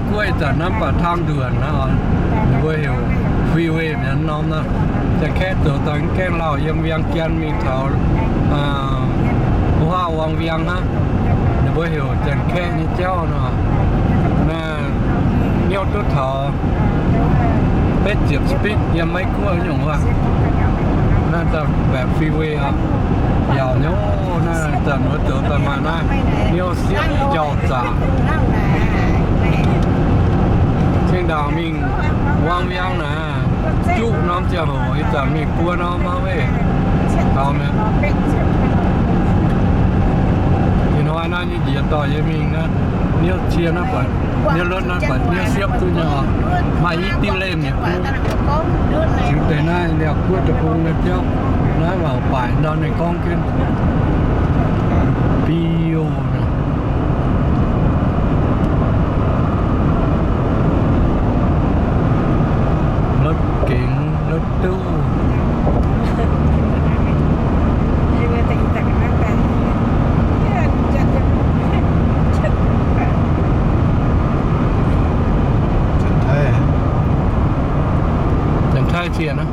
Guoqv ih zanc naaiv mv baac ทางด่วน naaiv oc, ninh mbuo heuc freeway mi'aqv norm naaiv. Janx-kaeqv zoux daaih gaengh lauh yiem Viang Jien mingh taux wuov Huaa Wang Viang hnangv. Ninh mbuo heuc Janx-kaeqv nyei jauv nor. Naaiv niouv duqv taux betv ziepc speed yiem Meiv Guoqv nyungc wuov. Naaiv daaih mbaeqc freeway oc. Yaac nyouv naaiv zanc mbuo zoux daaih maaih naaiv niouv siepv jauv zaqc. Cingx ndaangc mingh Wang Viang naaic, juqv norm ziangh hoc ih zanc mingh buo norm maiv weic taux mi'aqv. Ih hnoi naaiv nyei njiec dorh yie mingh naaiv, niouv cie naaiv buatc, niouv lotv naaiv buatc niouv siepv duqv nyei oc. Maaih i diuh lenh nyei bung. Ziux deix naaiv Liaauc Guoqv deic-bung nyei jauv. Naaiv mangc baaic ndau ninh gorngv jienv biouv naaiv. รถเก๋ง รถตู้ Janx-Taiv, Janx-Taiv ziex naaiv.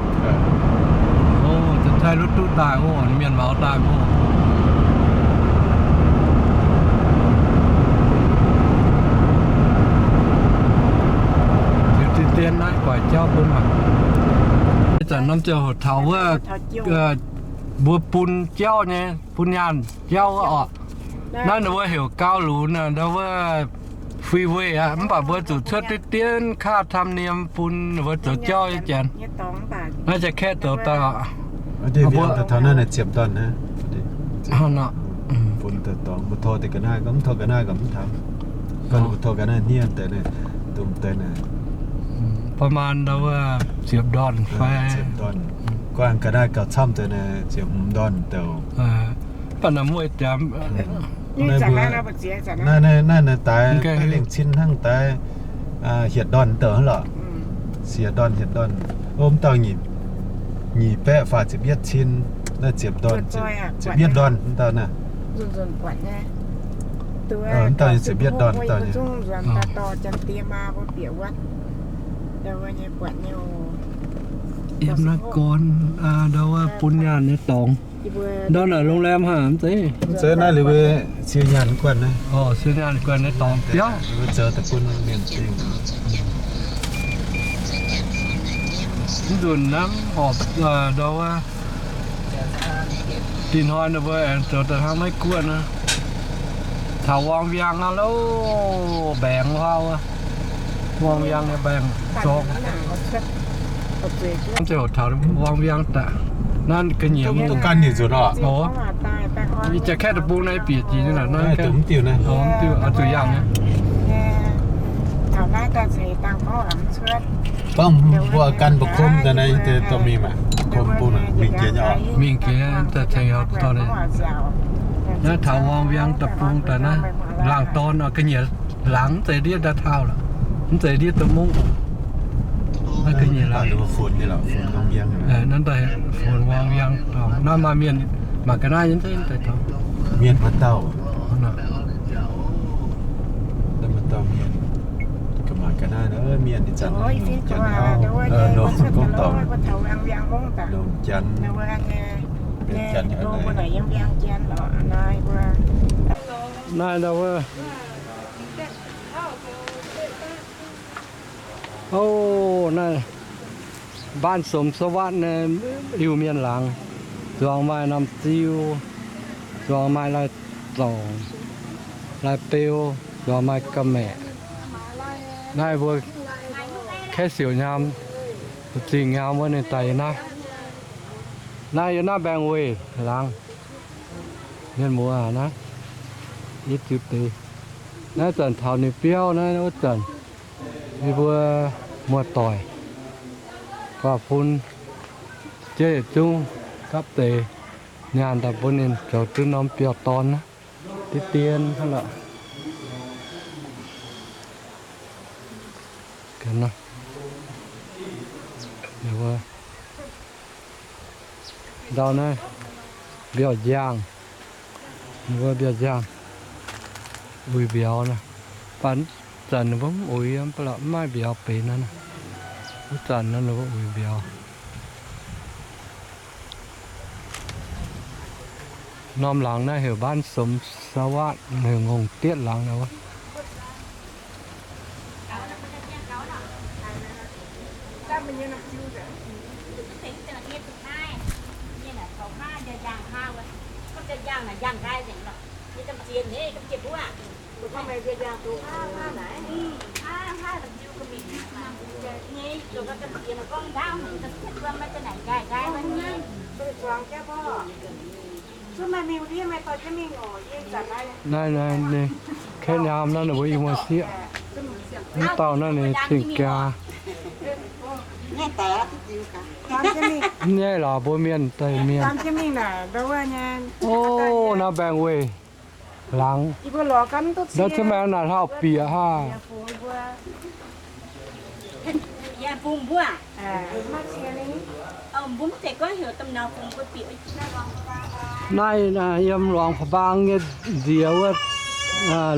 Janx-Taiv รถตู้ daaih oc, mienh maux daaih oc. Ziux deix dien naaiv guaix jauv bun mangc. Ih zanc norm ziangh hoc taux wuov mbuo bun jauv nyei, bun nyaanh jauv wuov oc. Naaiv ninh mbuo heuc gau lunx naaiv, ndau wuov freeway aqv. Mv baac mbuo zuqc cuotv diqv dien ค่าธรรมเนียม bun ninh mbuo zoux jauv nyei janx. Naaiv Janx-Kaeqv zoux daaih oc. Taux naaiv ziepc ndorn naaiv. Bun daaih dorngx, mbuo tov deix ga'naaiv gorngv, mv tov ga'naaiv gorngv mv taux. Gorngv mbuo tov ga'naaiv hniev deix naaiv, dongh deix naaiv ประมาณ ndau wuov ziepc ndorn fai. Guangc ga'naaiv gauh camv deix naaiv ziepc hmz ndorn douc. Mv baac naaiv mueiz jaax. Naaiv naaiv daaih lengh cin hnangv daaih hietc ndorn douc hnangv lorqc. Siec ndorn hietc ndorn. Ov, mv dauh nyic baeqv faah ziepc yietv cin, naaiv ziepc ndorn, ziepc yietv ndorn mv dauh naaiv. Mv dauh ziepc yietv ndorn mv dauh nyei. Yiem naaiv gorn ndau wuov bun nyaanh nyei dorngx. Ndau naaic โรงแรม haic mv zeiz? Mv zeiz, naaiv liuz mbuo siou nyaanh guanh naaiv. Siou nyaanh guanh nyei dorngx biauv. Mv nzunc naaiv horpc ndau wuov dinh hnoi ninh mbuo aengx zoux daaih hnangv Meiv Guoqv naaiv. Taux Wang Viang aqv loh, mbaengx huaav wuov. Wang Viang nyei mbaengx zorng. Mv zeiz hoc taux Wang Viang daaih. Naaiv ga'nyiec mv gan nyei nzunc oc. Ih jaax kaeqv deic-bung naaiv bieqc jiex nyei naaiv, mv diuh naaiv, mv diuh oix zuqc yangh nyei. Gorngv mbuo gan mbu'kom daaih naaiv, dorh mingh maah, mbu'kom bung naaic mingh jiex nyei oc. Mingh jiex daaih cingx oix dorh naaiv. Naaiv taux Wang Viang deic-bung daaih naaiv, laangz dorn oc, ga'nyiec laangz mv zeiz ndiev daaih taux lorqc, mv zeiz ndiev daaih mungv. Naaiv ga'nyiec laangz. Naaiv daaih funx Wang Viang dorngx. Naaiv maaih mienh mangc ga'naaiv nyei, mv zeiz daaih taux. Mienh maaih dauh. Maaih dauh mienh. Ga'mangc ga'naaiv mienh ih zanc longc janx, longc gorngv dorngx. Longc janx. Mienh janx. Naaiv ndau wuov. Ov, naaiv บ้านสมสวัสดิ์ naaiv, Iu-Mienh laangz, zuangx maaih norm ziu, zuangx maaih lai-zorc, lai-beu, zuangx maaih ga'maeqc. Naaiv mbuo kaeqv siouc nyaam, zingh nyaam wuov ninh daaih yiem naaiv. Naaiv yiem naaiv mbaengx-weih laangz, mienh muoz naaiv, yie ziux deix. Naaiv zanc taux ninh biauv naaiv wuov zanc, yie mbuo muoz-doic, guaax fun, jeiv yietc zungv gapv deix nyaanh daaih bun ninh zoux duqv norm biauv-dorn naaiv, deix dien hnangv lorqc. Ndau naaiv mbiauz-njang, mbuo mbiauz-njang, uix mbiauz naaiv, baac Zanc ninh mbuo mv uix, mv baac mv maaih mbiauz benx nor. Wuov zanc nor ninh mbuo uix mbiauz. Norm laangz naaiv heuc บ้านสมสวัสดิ์, heuc ngongh dietv laangz nor. Naaiv, naaiv, ninh Kenya naaiv ninh mbuo i muoz-sieqv. Mv dauh naaiv ninh cing-jaa. Mv nyaiv lorqc, mbuo mienh daaih mienh. O, naaiv mbaengx-weih laangz. Naaiv zungv mbaengx naaic hlauv-bieqc haah. Naaiv yiem Luangh Prabang nyei nziex wuov,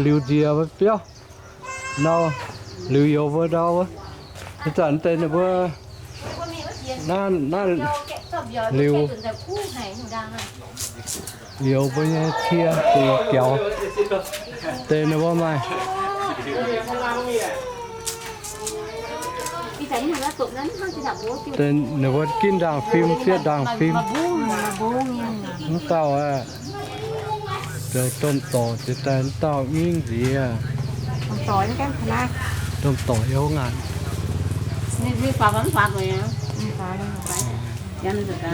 liuz nziex wuov biauv. Nor, liuz youz mbuo ndau wuov. Ih zanc deix ninh mbuo, naaiv, naaiv liuz, youz mbuo nyei cie deix biaux, deix ninh mbuo maaih. Deix ninh mbuo ginv ndaangc fim, sieqv ndaangc fim. Mv dauh aqv, zoux domh dorc jiex daaih, mv dauh ngingv nziex. Domh dorc yiem ngaanc.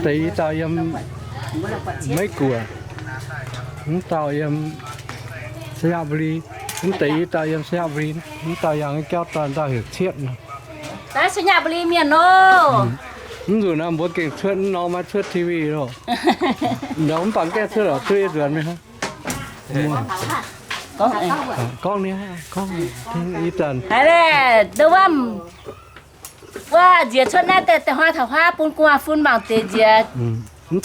Deix i dauh yiem Meiv Guoqv, mv dauh yiem สระบุรี. Mv deix i dauh yiem สระบุรี, mv dauh yangh jauv dorn, dauh heuc Cietv nor. สระบุรี mienh nor. Mv nzunc naaiv mbuo gengh cuotv, mv norm maiv cuotv T V loh. Ndau mv baac gaengh cuotv lorqc, cuotv yie nzuonx mingh hnangv. Gorngv, gorngv ni, gorngv ih zanc. Wuov nziex cuotv naaiv deix hnoi taux huaav bun gu'nguaaz-fun mangc deix nziex.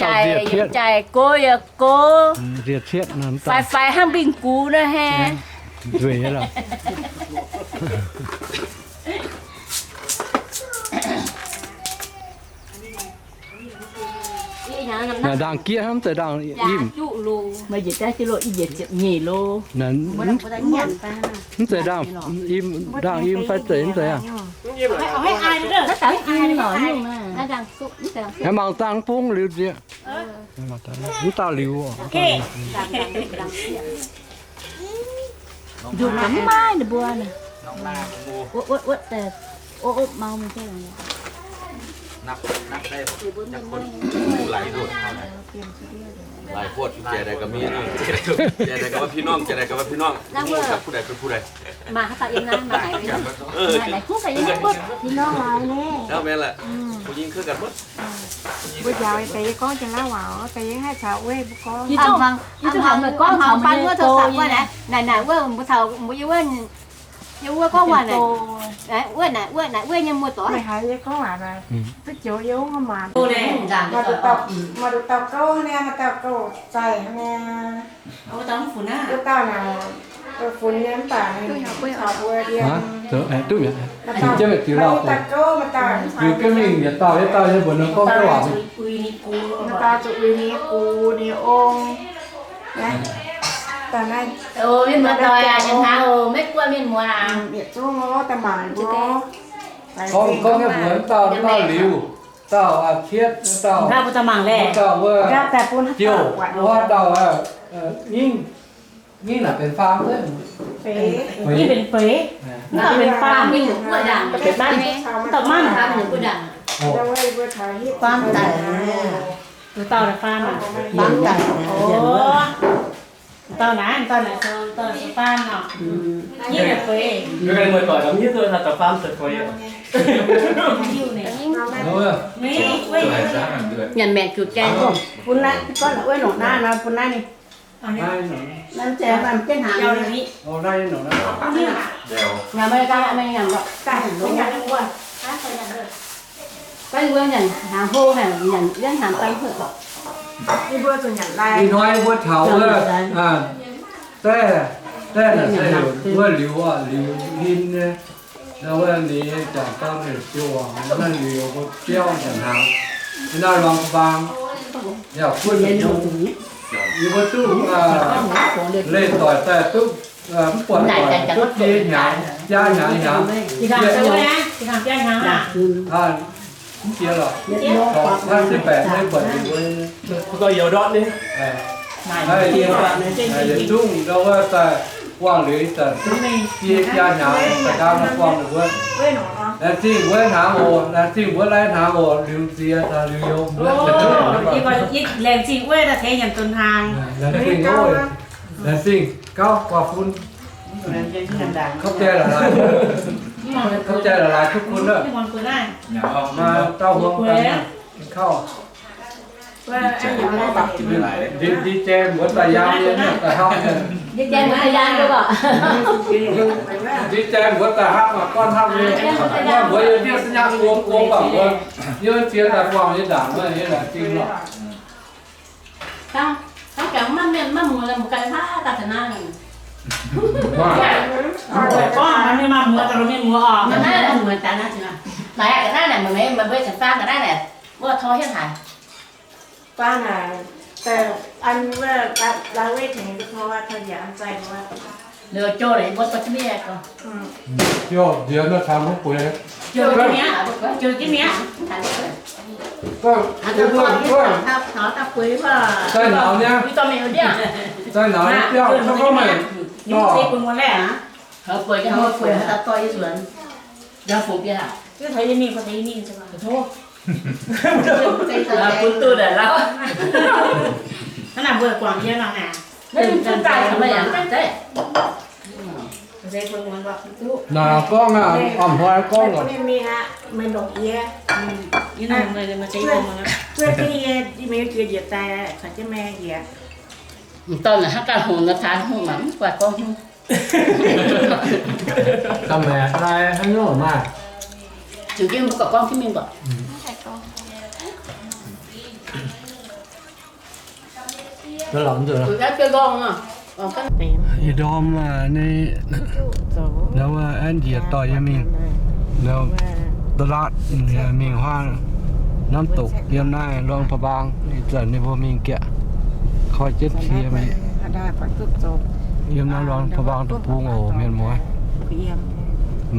Jaic yaac jaic, go yaac go. Faix-faix hnangv mbing gux nor heh. Nzueic nyei lorqc. Naaic ndaangc gieqv hnangv, mv zeiz ndaangc imv. Mv zeiz ndaangc imv, ndaangc imv fai zeiz mv zeiz aqv. Mangc dangh bung liuz nziex. Mv dauh liuz. Nzunc mv maaih ninh mbuo naaic. Wuov, wuov, wuov, wuov, mau mingh. Laaix buotv jiex daaih ga'mienh, jiex daaih ga'mienh, พี่น้อง, jiex daaih ga'mienh พี่น้อง. Mangc haaix dauh yiem naaiv, mangc haaix dauh yiem naaiv. Mangc haaix dauh yiem naaiv, mangc haaix dauh yiem naaiv. พี่น้อง Mbuo njaaux deix yie gorngv jienv lauv waac, deix yie haih caux wuov mbuo gorngv. Yie zuqc, yie zuqc hangx meih gorngv caux meih nyei go yie. Naaic, naaic wuov mbuo caux mbuo yie wuov, yie wuov gorngv waac naaic. Wuov naaic, wuov naaic, wuov nyei muoz-doic. Meih haiz yie gorngv waac naaic, duqv joux yie wuov maanc. Maaih nduqc dauh, maaih nduqc dauh gouv hnangv, maaih dauh gouv zaih hnangv. Wuov dauh naaic, funx nyei mv baac ninh caux mbuo yiem. Maaih dauh gouv, maaih dauh, liuz jienv mingh yietc dauh, yietc dauh nyei mbuox ninh gorngv duqv waac. Maaih dauh zuqc uix ninh nyei gux, ninh nyei ong. Mienh muoz-doic aac, yietc hnangv oc, maiv buatc mienh muoz aac. Yietc zungv oc, daaih mangc mbuo. Gorngv, gorngv nyei mbuox dauh, dauh liuz, dauh cietv, dauh, dauh wuov, jouh, wuov dauh, ngingv, ngingv naaic benx faam, benx, ngingv benx beix, mv dauh benx faam, mv dauh manv. Faam daic, wuov dauh faam aac, faam daic. Dauh naaiv, dauh naaiv, dauh faam nor. Ngingv naaic beix. Nyanc maengc zuqc jai. Bun naaiv, gorngv wuov nongc naaiv nor, bun naaiv ninh. Naaiv mv zeiz, mv zeiz hnaangx. Nyanc maiv gaax, maiv nyanc lorqc. Gaax, maiv nyanc wuov. Gaax wuov nyanc hnaangx hlo haic, nyanc yiem hnaangx daaih hlo. Ih hnoi mbuo taux wuov, daaih Daaih naaic se heuc wuov liuz, liuz hin nyei. Naaiv wuov ninh jangc dorn heuc Ziouv Wangc, naaiv liuz mbuo biauv nyanc hnaangx. Yie naaiv Luang Prabang, yaac kuv yie mbuo duqv leih doic daaih duqv, mv buatc doic duqv biei hnyangx, biaa hnyangx, hnyangx, mv jiex lorqc, naaiv se baeqc maiv buatc ninh mbuo. Yietc zungv ndau wuov daaih buangh liuz ih zanc duqv biei biaa hnyangx, daaih nqaang buangh ninh mbuo. Laengz zingh mbuo hnaangx oc, laengz zingh mbuo lai hnaangx oc, liuz ziex daaih liuz youz mbuo. Laengz zingh wuov daaih tengx nyanc duqv hnaangx. Laengz zingh oc, laengz zingh gauh guaax fun. Khov jai la'laaix, khov jai la'laaix duqv fun aqv. Maaih dauh hmuangx daaih kauv. Ndie jai mbuo daaih yaam nyei, daaih hapv nyei. Ndie jai mbuo daaih hapv, maaih gorngv hapv nyei. Mbuo yiem ndiev se nyaqv gong gong baac mbuo yiem ziex daaih buangh nyei ndaangc, yie laengz zingh lorqc. Gorngv jangx maiv mienh maiv muoz, mbuo ganh hlaax daaih taux naaiv. Gorngv maiv mienh maiv muoz, daaih mienh muoz oc. Maiv muoz daaih naaiv, naaiv ga'naaiv naaic, meih meih mbuo caux faang ga'naaiv naaic, wuov tor hietv haic. Faang naaic, an wuov laaix wetv tengx tor, tor njiec an zaih wuov. Liuz jouh la'mienh mbuo dorh jienv mingh gorngv. Jouh nziex naaiv caux mbuo bueix. Jouh jienv mi'aqv. Jouh jienv mi'aqv. Zaih nauz nyei. Zaih nauz nyei biauv, gorngv meih dorh. Bun duqv daaih lauh. Naaic gorngv aqv, a'hnoi gorngv aqv. M'dauh naaic hnangv ganh hungh nor, taux hungh mangc mv buatc gorngv hungh. Ga'maeqc lai haaix nyungc maaih. Ziouc jienv mbuo gorqv gorngv jienv mingh mbuoqc. Ih ndorm, ndau wuov aengx njiec doic yie mingh, ndau da'laatv mingh huaang น้ำตก yiem naaiv Luang Prabang. Ih zanc ninh mbuo mingh gaax, koi jienv cie mingh. Yiem naaiv Luang Prabang deic-bung oc, mienh muoz.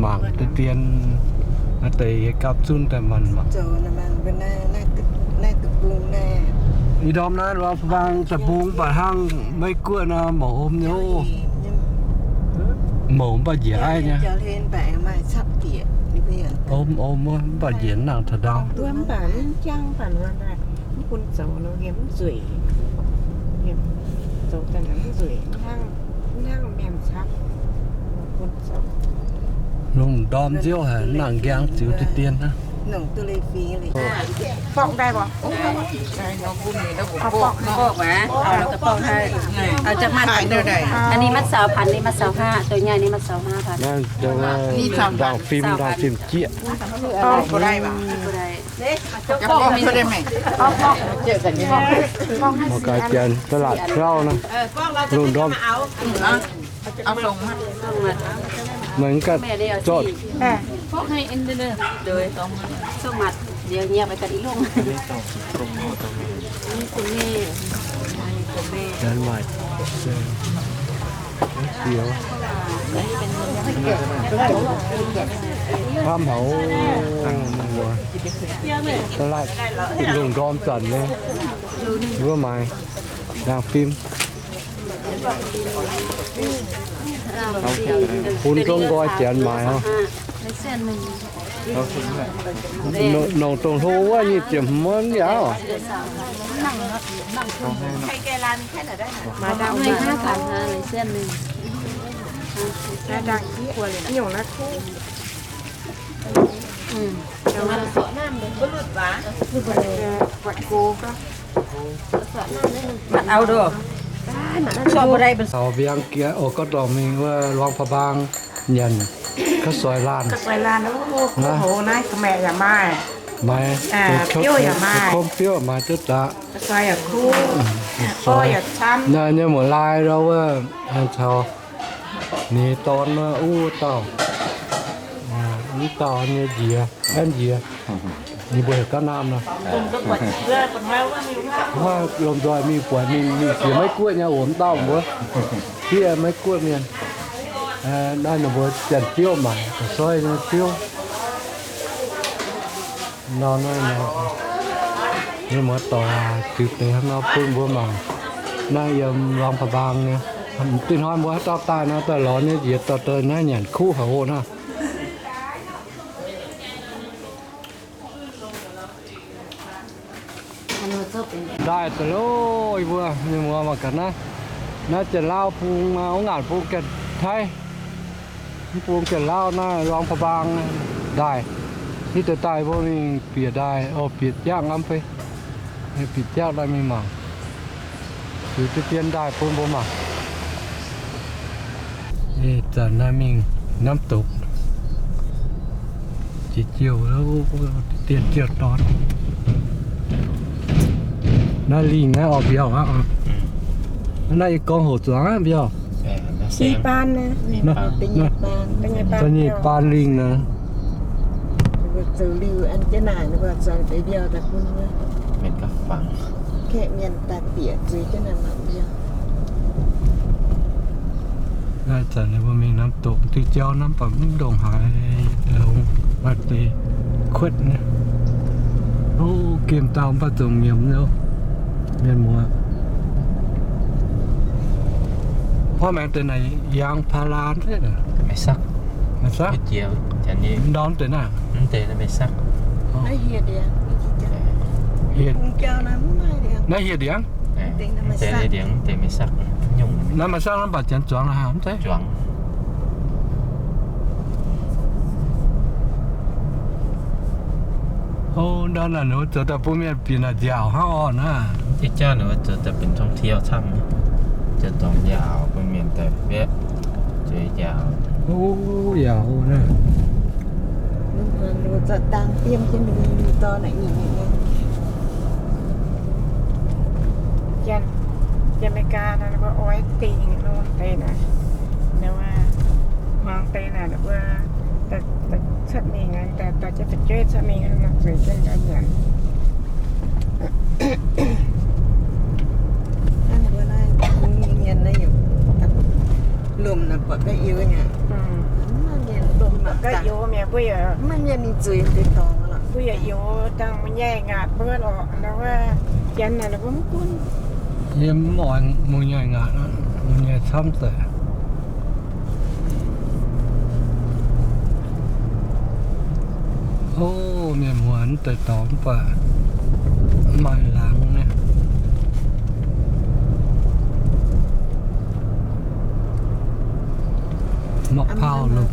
Mangc deix dien, deix yie gapv zunv daaih maanc mangc. Ih ndorm naaiv Luang Prabang deic-bung baac hnangv Meiv Guoqv nor, mouc om nyei. Mouc mv baac njiec aiv nyei. Om om wuov mv baac njiec nangc taux ndau. Lungh ndorm nziouv haic, nangc nqaang ziux deix dien hnangv. อันนี้มัดสามพัน นี่มัดสามห้า ตัวใหญ่นี่มัดสามห้าพัน Ndaangc fim, ndaangc fim jieqv. Mangc gaax janx da'laatc hlauv naaiv, lungh ndorm. Meih ganh zorqv. Janx maaih siou, hnamv haic, da'laatc lungh ndorm zanc nyei, wuov maaiz ndaangc fim. Bun zong nqoi janx maaiz oc. Nongc dongh hlo wuov nyic ziepc hmz wuov yaac. Taux mbiaangx giex oc, gorngv dorh mingh wuov Luang Prabang nyanc ข้าวซอย laanh. Maaih, biouv yaac maaih, maaih duqv zaqc. Naaiv nyei muoz-laai ndau wuov caux Ninh dorn wuov dauh, wuov dauh nyei nziez, aengv nziez, ninh mbuo heuc ga'naamh nor. Wuov lomh nzoih mingh buatc ninh, ninh jiex Meiv Guoqv nyei, wuov dauh mbuo fiev Meiv Guoqv mienh. Naaiv ninh mbuo janx-ziouv maaic, ga'soi nyei ziouv. Nor naaiv nor, mienh muoz-doic, ziux deix hnangv nor bun mbuo mangc. Naaiv yiem Luang Prabang nyei. Dinh hnoi mbuo haaix dauh daaih nor, daaih lorz nyei njiec dorh daaih naaiv nyanc kuv haic oc naaiv. Ndaaih daaih loh, yie mbuo mienh muoz mangc gaax naaiv. Naaiv Janx-Lauv bung, mv ngaanc bung Janx-Taiv, mv bung Janx-Lauv naaiv Luang Prabang ndaaih. Hitv deix daaih mbuo mingh bieqc ndaaih, o, bieqc jangv lamh fei. Bieqc jangv daaih mingh mangc. Ziux deix dien ndaaih bun mbuo mangc. Ih zanc naaiv mingh น้ำตก jiex jiouh, dien jiouh dorn. Naaiv lingh naaiv oc mbiauh aqv. Naaiv yie gorngv hoc zuangx aqv mbiauh. Da'nyeic baan lingh naaiv. Naaiv zanc ninh mbuo mingh น้ำตก diuh jauv naaiv, mv baac mv ndongc haaix longx, maaih deix kuotv nyei. O, gemh dauh mv baac zungh nyiemz nyei, mienh muoz. Huaav maengx deix naaic ยางพารา mv zeiz naaic? Maiv sakv. Ndorm deix naaiv? Naaiv hieh ndiangx. Naaiv maiv sakv, naaiv mv baac janx zuangx la'haaix mv zeiz. O, ndorm naaic ninh mbuo zoux daaih bun mienh bieqc naaic nziaauc hnangv orqc naaiv. Ih jaax ninh mbuo zoux daaih benx ท่องเที่ยว camv, zoux dorngx nziaauc bun mienh daaih bieqc, zoux nziaauc. O, yaac o naaiv. Janx-Meigaa naaiv mbuo oix dingc norm deix naaic, hmuangx deix naaic mbuo cuotv mingh, daaih jienv fu'jueiv cuotv mingh nor zueiz jienv ganh nyanc. Mbuo naaiv mienh naaiv yaac lomh naaic buatc ga'youz nyei. Lomh buatc ga'youz mi'aqv, mbuo yaac mv maaih mienh ninh zueiz deix dorngx lorqc. Mbuo yaac youz dangh mu'nyaic ngaatc mbuo lorqc, nor wuov janx naaic ninh mbuo mv gunv. Yie mv oix mu'nyaic ngaatc, mu'nyaic camv deix. O, mienh muoz, deix dorngx mv baac maaih laangz nyei. Mangc pauh lungh.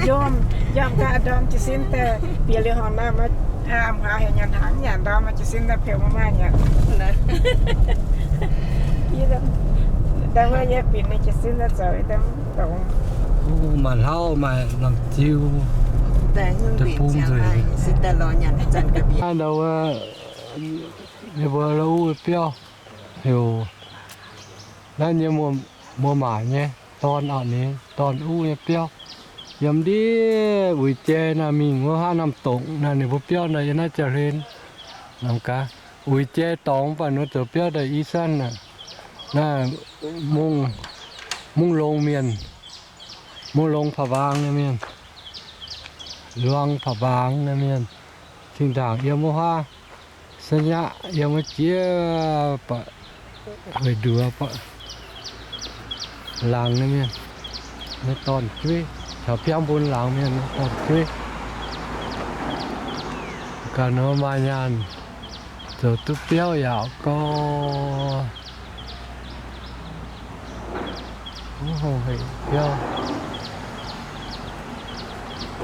Njormh, njormh gaax ndorm jiez sin daaih bieqc liuz horngh naaiv maiv aav hmuangx heuc nyanc hnaangx, nyanc ndorm jiez sin daaih peux maiv maaih nyanc. Daaih wuov yie binc ninh jiez sin daaih zoux dongh. Maaih hlauv maaih norm ziu, deic-bung nzueic. Ndau wuov, yie mbuo la'uv biauv heuc naaiv nyei muoz-maac nyei dorn, a'ningx dorn uv nyei biauv. Yiem ndiev uix jai naaiv mingh wuov haav น้ำตก naaiv, ninh mbuo biauv naaiv yiem naaiv jauv-hlen. Namx gaax, uix jai dorngx mv baac ninh mbuo zoux biauv daaih i sanv naaiv, naaiv mungv longx mienh, mungv longx ผาบาง nyei mienh, luang ผาบาง nyei mienh, zinh ndaangc yiem wuov haav สัญญา yiem wuov jiex baac hueic nduov baac laangz nyei mienh, nyei dorn-jueiv caux biauv bun laangz mienh nyei dorn-jueiv. Ganh maaih nyaanh zoux duqv biauv yaac gau. Wuov hungh hec biauv,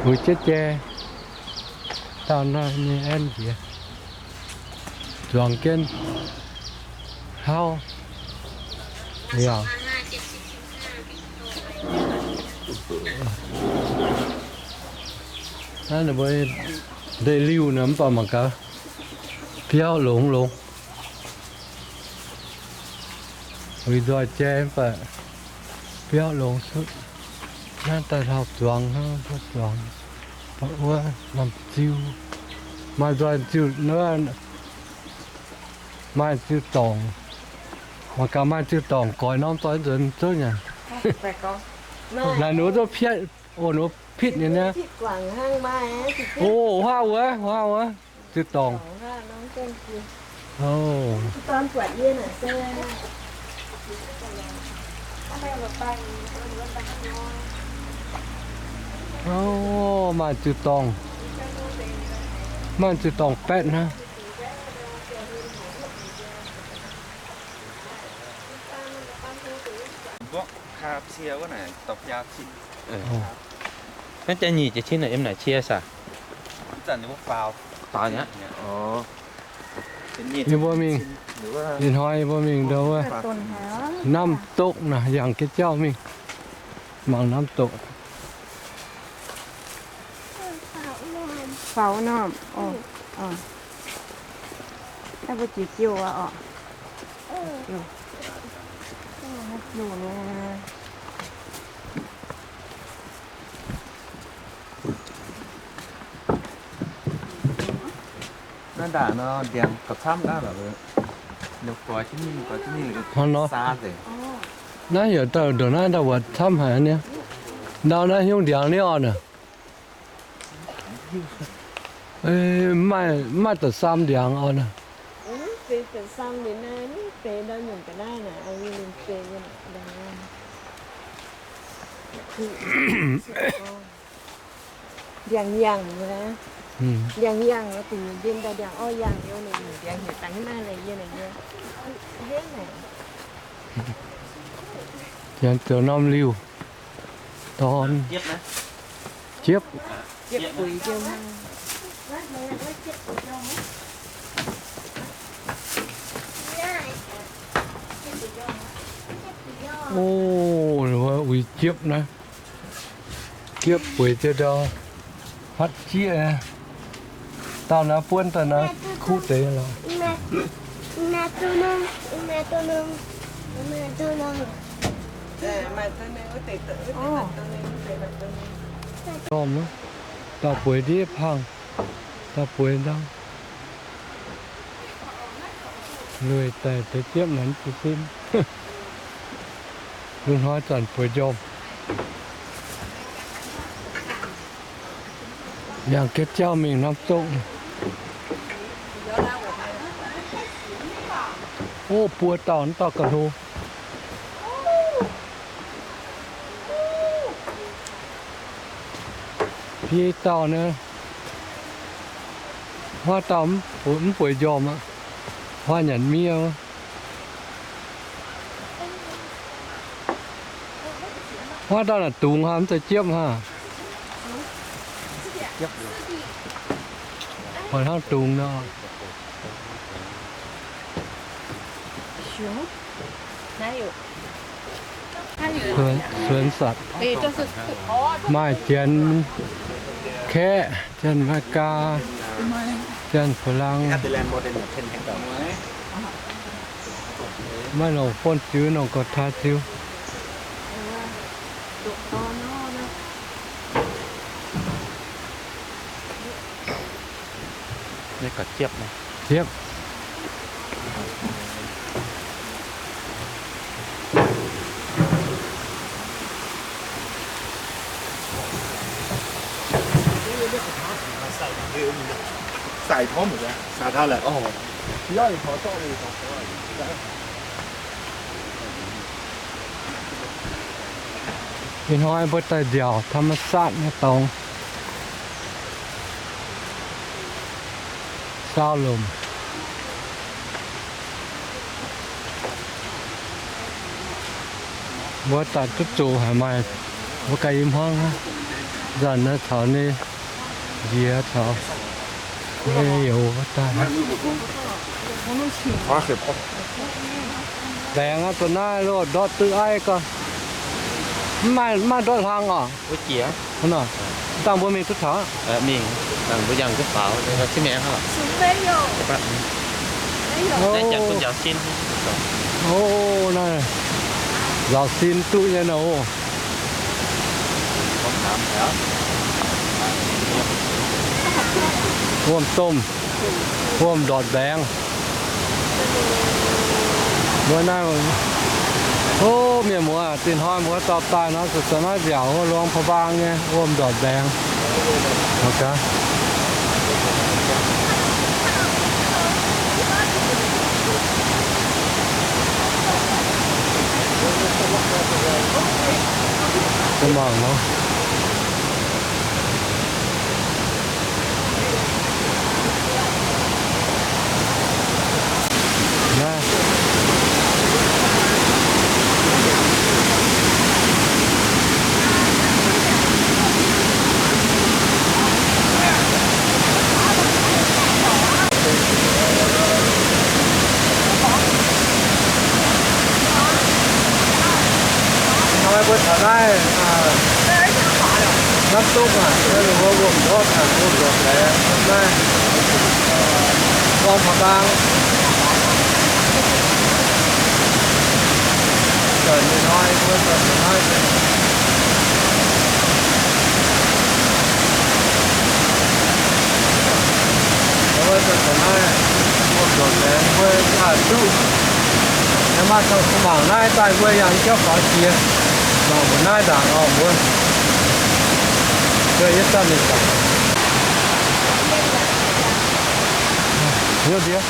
uix jienv jai, dauh naaiv nyei aenv nziex, zuangx jienv hlauv. Naaiv ninh mbuo ndeic-liuh nor mv baac mangc gaax, biauv longx longx. Uix nzoih jai mv baac biauv longx cuotv. Naaiv daaih hlauv-zuangx hnangv, hlauv-zuangx. Wuov norm ziu, maaih nzoih ziu, maaih ziu-dorngc. Mangc gaax maaih ziu-dorngc goix norm zoih nzuonx zouv nyanc. Naaic ninh mbuo zouv pietv oc, ninh mbuo pitv nyei niaa. Oc, huaav wuov, huaav wuov, ziu-dorngc. Oc, maaih ziu-dorngc, maaih ziu-dorngc baetv hnangv. Naaiv jaax nyic jiex cin naaic yiem naaic cie saah? Yie mbuo mingh, ih hnoi yie mbuo mingh ndau wuov Namv Dokv naaic, yangh ga'jauv mingh mangc Namv Dokv. Faaux norm. Naaiv mbuo jiex jouh aqv oc. Naaiv ndaangc nor ndiangx gauh camv naaiv lorqc. Naaiv heuc dauh ndongc naaiv ndau wuov camv haic niaa. Ndau naaiv hnyouv ndiangx niaa oc naaic. Mv maaih, mv maaih da'saam ndiangx oc naaic. Ndiangx-yangh, ndiangx-yangh, ndiangx-orv-yangh, ndiangx heuc dangx naaiv leiz yie naaic. Janx zoux norm liuh dorn, jiepv. Oc, uix jiepv naaiv. Jiepv bueix jienv ndau, hatv jieqv. Dauh naaiv buonv daaih naaiv kuv deix lorqc. Dorh, dauh bueix ndiev pangh, dauh bueix ndau. Lueic daaih deix jiepv naaic mv zuqc sin. Lungh hnoi zanc bueix njormh. Yangh ga'jauv mingh Namv Dokv. Ov, buo dauh, dauh ga'hlo. Biei dauh naaiv, huaav dauh mv bueix njormh aqv. Huaav nyanc miev. Huaav dauh naaic dungz haic, mv zeiz jiepv haic. Hoic hnangv dungz nor. Suonx satc, maaih janx-kaeqv, janx-Meigaa, janx-Faa^lang, maiv longc fon ziux, longc gorx-taaix ziux. Jiepv. Ih hnoi mbuo daaih nziaauc ธรรมชาติ nyei dorngx, saau lomc. Mbuo daaih duqv zoqc haic, maaih mbuo ganh i hmuangv aqv. Nzanc naaiv caux ninh nziex caux ninh youz mbuo daaih. Laengz aqv, zoux naaiv loh, ndortv duqv aiv gau. Mv maaih, mv maaih ndortv hlang oc. Dangh mbuo mingh duqv taux. Ov, naaiv nzaaux sin duqv nyei nor. Wuom-domh, wuom-ndortv mbaengx. Mbuo naaiv, ov, mienh muoz, dinh hnoi mbuo dorh daaih nor, zuqc daaih naaiv nziaauc Luang Prabang nyei wuom-ndortv mbaengx. Mangc nor. Hnoi mbuo taux naaiv, aa, Namv Dungv aac, wuom-ndortv aac, wuom-ndortv mbaengx naaiv, Luang Prabang. Daaih ninh hnoi mbuo daaih taux naaiv, mbuo daaih taux naaiv, wuom-ndortv mbaengx mbuo daaih duqv. Yaac maaih cong-mangc naaiv daaih mbuo yangh jauv faaux jiex, mangc mbuo naaiv ndaangc oc mbuo. Mbuo yie zanc ninh zaangc. Hnyouv ndiev.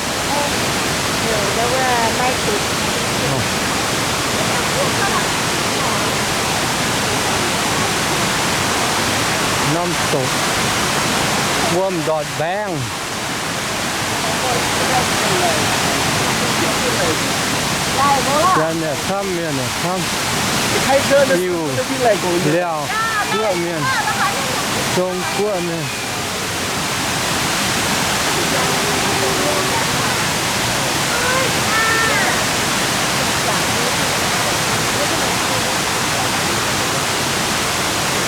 Namv Dungv, wuom-ndortv mbaengx. Janx yaac camv, mienh yaac camv. Iu, Liauh Guoqv mienh, Zong Guoqv mienh.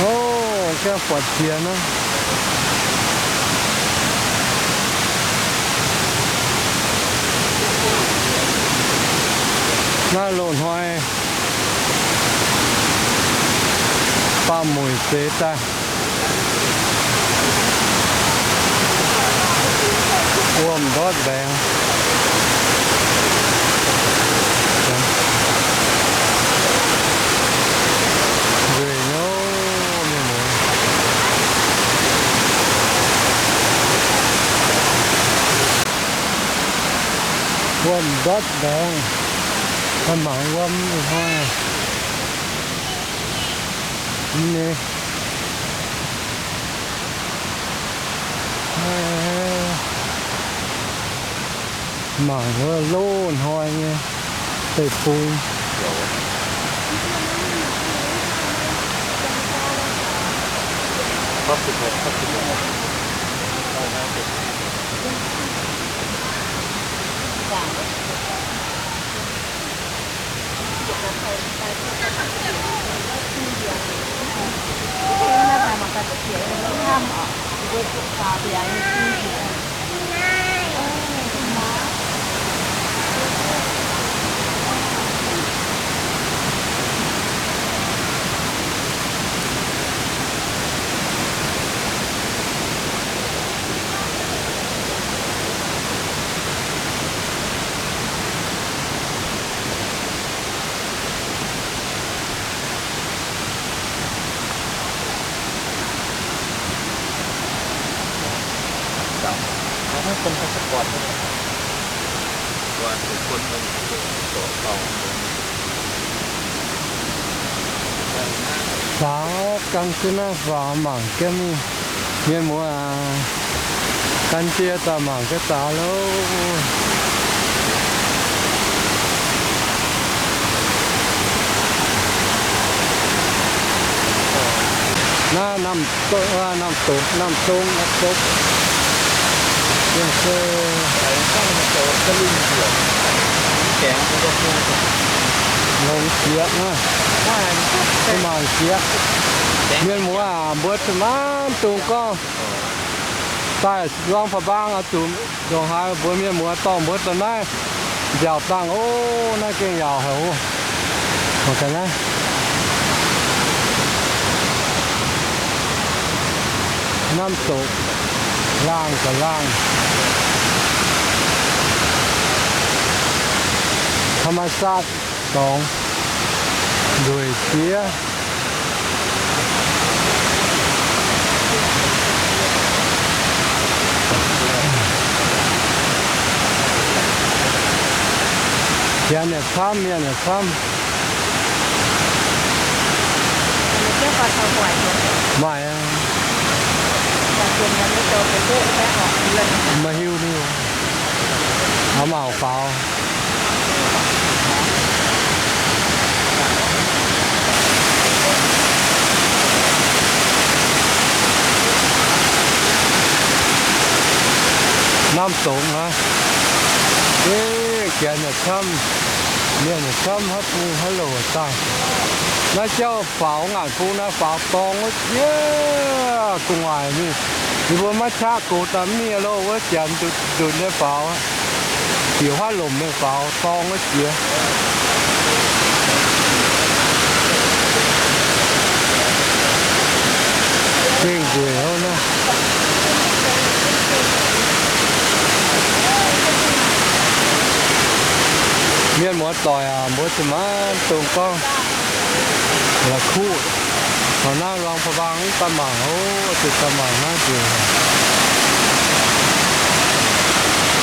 Ov, gaengh buatc jiex nor. Naaiv loz-hnoi baamh muic zeix daaih. Wuom-ndortv mbaengx. Nzueic nyouv mienh muoz. Wuom-ndortv mbaengx. Mangc wuom hnoi. Mv nyei. Mangc wuov loz-hnoi nyei deic-bung. Faaux gan jienv naaiv faaux mangc jienv mingh. Mienh muoz aac, gan jienv daaih mangc jienv daaih loh. Naaiv Namh Dopc, Namh Dopc, Namh Dong, Namh Dopc. Longx jieqv naaiv, mangc jieqv. Mienh muoz aac, mbuo zuqc maanc dungx gorngv daaih Luang Prabang oix zuqc ndongc haaix mbuox mienh muoz dorh mbuo daaih naaiv. Nziaauc dangh ov, naaiv gengh yaauc haic ov. Mangc gaax naaiv. Namv doqc, laangh ga'laangh. ธรรมชาติ dorngx, nzueic jiex. Janx yaac camv, mienh yaac camv. Maaih aqv. Maiv hiuv nyei. Hnamv mangc faaux. Namv doqc aqv. Gengh janx yaac camv, mienh yaac camv, haaix bung haaix louc daaih. Naaiv jauv faaux ngaanc bung naaiv faaux dorng wuov jiex gu'nguaaic mingh. Yie mbuo maiv qaqv gox daaih mingh loh, wuov janx ndutc ndutc nyei faaux, bieqc huaav lomc nyei faaux dorng wuov jiex. Gengh nzueic hnangv naaiv. Mienh muoz doic aac, mbuo zuqc maanc dongh gorngv la'kuqv taux naaiv Luang Prabang mv daaih mangc oc, zuqc daaih mangc naaiv nzueic.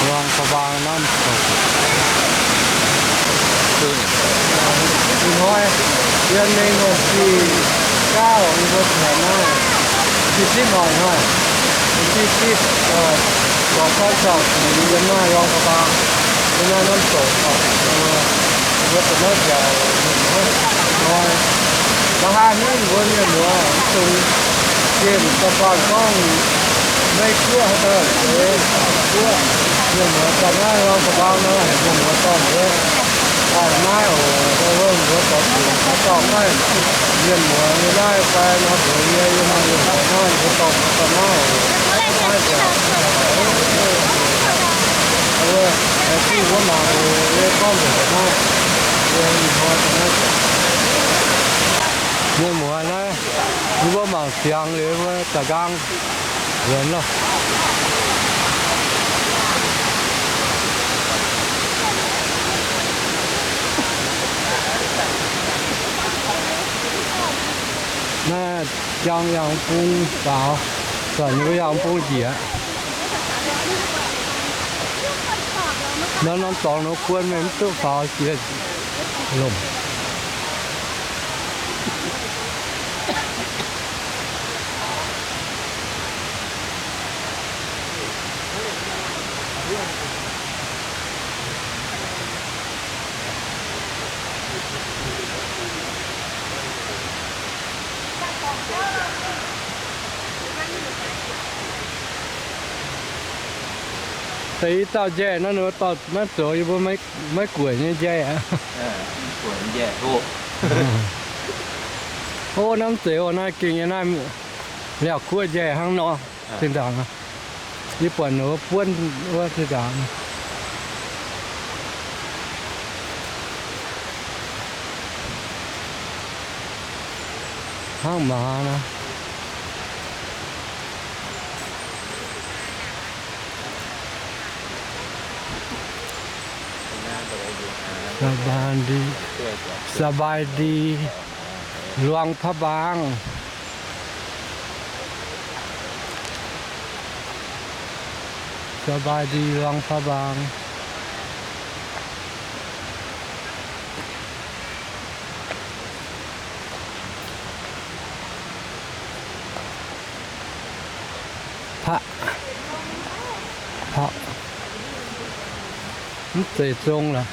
Luang Prabang naaiv. Ih hnoi yiem mingh wuonh ziepc gauh, yie mbuo taux naaiv, ziepc sipv haic hnoi, ziepc sipv, zorc san zaangc yiem naaiv Luang Prabang, yiem naaiv Namv Doqc oc. Yie mbuo daaih naaiv nziaauc hnoi, la'haaix hingv mbuo mienh muoz dongh jiem daaih buangh gorngv Meiv Guoqv haaix dauh deix guoqv, mienh muoz daaih naaiv Luang Prabang nor, mienh muoz dorh mbuo daaih naaiv oc. Wuov mbuo dorh zuqc haaix dauh maaih mienh muoz nyei naaiv fai nor, mbuox yie, yie maaih mienh muoz naaiv, mbuo dorh mbuo daaih naaiv oc. Naaiv nziaauc, wuov, laengz zingh mbuo mangc oc. Yie gorngv nzengc daaih naaiv, yie ih hnoi daaih naaiv. Mienh muoz naaiv, yie mbuo mangc ziangx liuz mbuo da'nqaang nzuonx loh. Naaiv jangx yangh bung faaux, zanc yie mbuo yangh bung njiec. Naaiv norm dorngx nor guon mingh mv duqv faaux jiex lomc. Deix i dauh njaih naaiv, ninh mbuo dorh naaiv zoux, yie mbuo maiv gueic nyei njaih aqv. Ov, namv zeiz oc, naaiv gengh nyei naaiv, liaauc guoqv njaih hnangv nor. Zinh ndaangc yie buatc ninh mbuo buonv wuov zinh ndaangc. Hnangv maaz nor. ສະບາຍດີ ສະບາຍດີ ຫຼວງພະບາງ ສະບາຍດີ ຫຼວງພະບາງ. ພະ ພະ mv zeiz zong lorqc.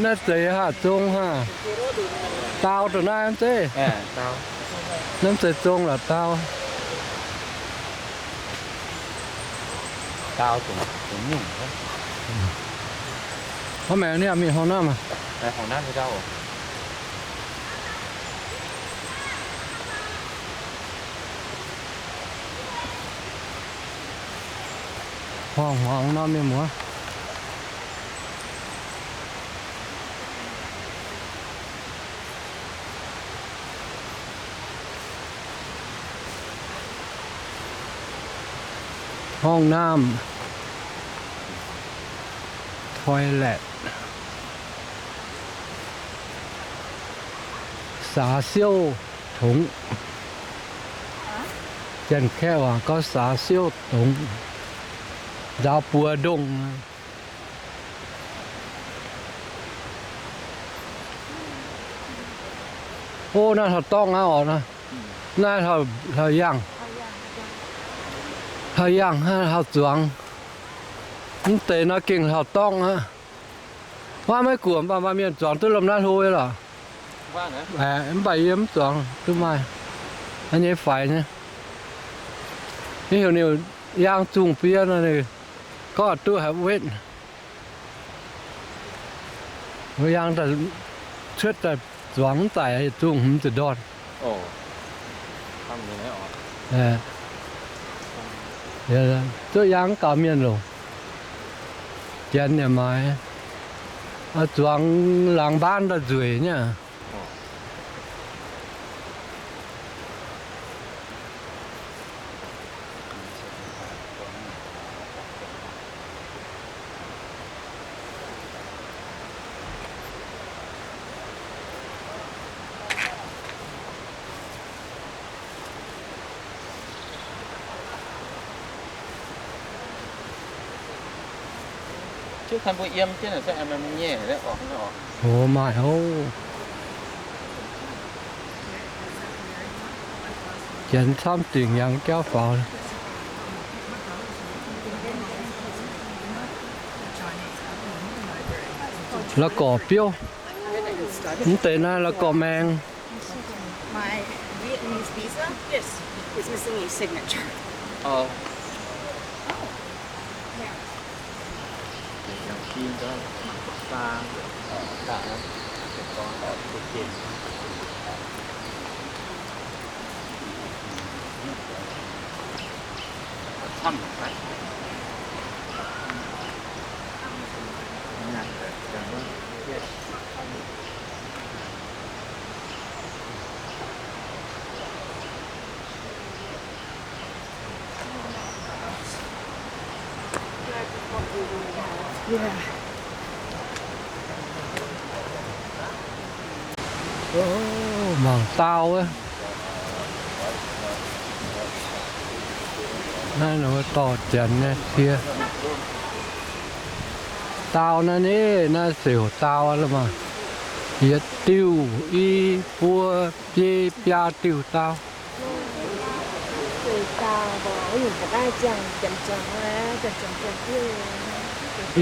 Naaiv zeiz haac zong haac. Dau dongh naaiv mv zeiz. Mv zeiz zong lorqc dau. Hnangv maengx niaa mingh hong naamv aqv. Hmuangx-hmuangx nor mienh muoz. ห้องน้ำ toilet สาเซี่ยว tongx. Janx-kaeqv waac gorngv สาเซี่ยว tongx, nzaaux buoz ndongh. O, naaiv hlauv-dorngh aqv oc. Naaiv hlauv-yangh, hlauv-yangh, hlauv-zuangx. Mv deix nor gengh hlauv-dorngh aqv. Waac maiv guoqv mv baac maaih mienh zuangx duqv lomh naaiv hlo nyei lorqc. Mv baac yie mv zuangx duqv maaih nyei faix nyei. Yie heuc ninh yangh zungh fiev nor, ninh gorngv duqv haih wetv. Yangh cuotv daaih zuangx mv zaic, zungh hmz ziepc ndorn. Zuqc yangh gaux mienh longc. Janx yaac maaiz, zuangx laangz mbaanv daaih nzueic nyei. Ov, maaih oc. Janx camv dingc yangh jauv faaux. La'gorx biouv. Mv deix naaiv la'gorx maeng. My Vietnamese visa? Yes. It's missing a signature. Mangc dau wuov. Naaiv nor dorh janx nyei cie. Dau naaiv, naaiv siouc dau la'maah. Yietc diuh, i, buo, biei, biaa diuh dau.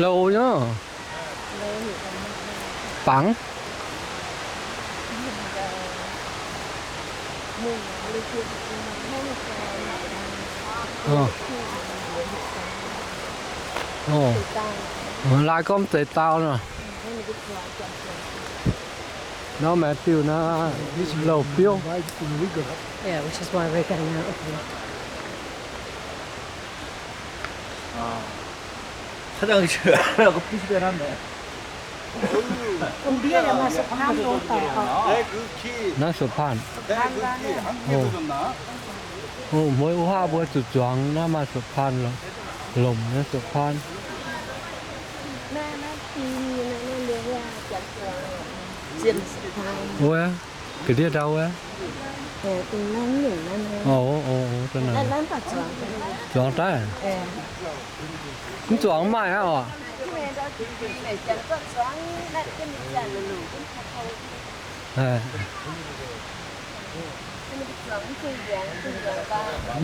Louz nyei. Bangc. Laaix gorngv mv zeiz dau nor. Nor maaih diuh naaiv louh biouv. Naaiv สะพาน. Mueiz wuov haav mbuo zuqc zuangx naaiv maaih สะพาน lomc naaiv สะพาน. Wuov, ga'ndiev ndau wuov. Zuangx daaih. Mv zuangx mv maaih aqv oc.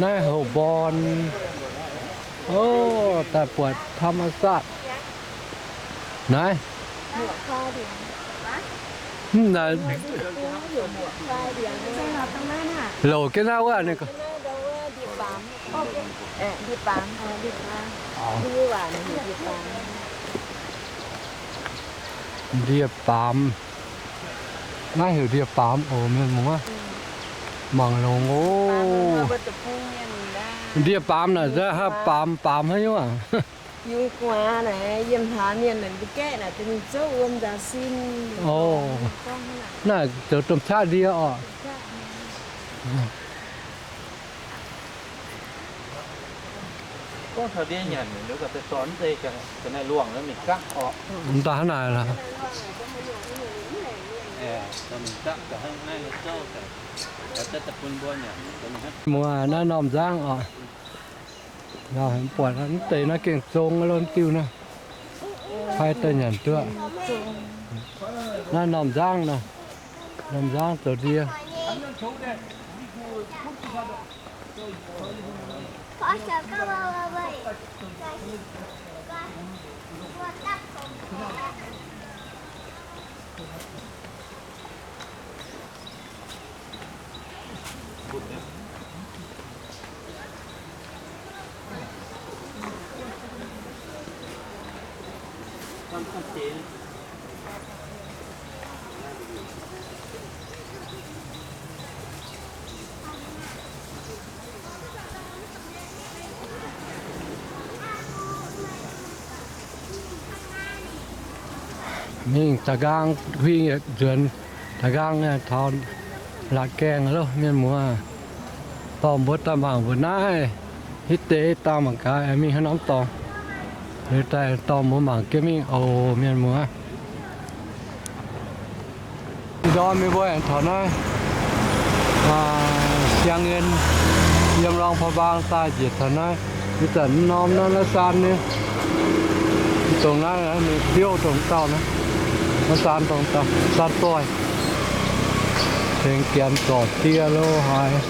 Naaiv houc mborn. O, daaih buatc ธรรมชาติ. Naaiv. Louc jienv naaiv wuov. Ndie-baamz. Naaiv heuc ndie-baamz oc mienh muoz. Mangc longx oc. Ndie-baamz naaic, haaix baamz baamz haaix nyungc aac? Naaiv zoux domh qaqv ndie oc. Gorngv taux ndiev nyanc, mv daaih hnangv naaic lorqc. Muoz naaiv norm nzangv oc. Buatc mv deix naaiv gengh zong lo mv diuh naaiv. Pai daaih nyanc duqv. Naaiv norm nzangv nor, norm nzangv zoux ndie. Mingh da'nqaang huing yietc nzuonx, da'nqaang taux laatc gaengh loh, mienh muoz. Dorh mbuo daaih mangc mbuo naaiv, hitv deix dangh mangc gaax, mingh haaix norm dorngx. Liuz daaih dorh mbuo mangc jienv mingh oc, mienh muoz. Ndorm mingh mbuo aengx taux naaiv Siang Ngien, yiem Luang Prabang daaih njiec taux naaiv. Ih zanc norm naaiv, naaiv saan nyei, dongh naaiv ninh biouv dongh dauh naaiv, naaiv saan dongh dauh, saan doih. Tengx janx zorc die lo haaix,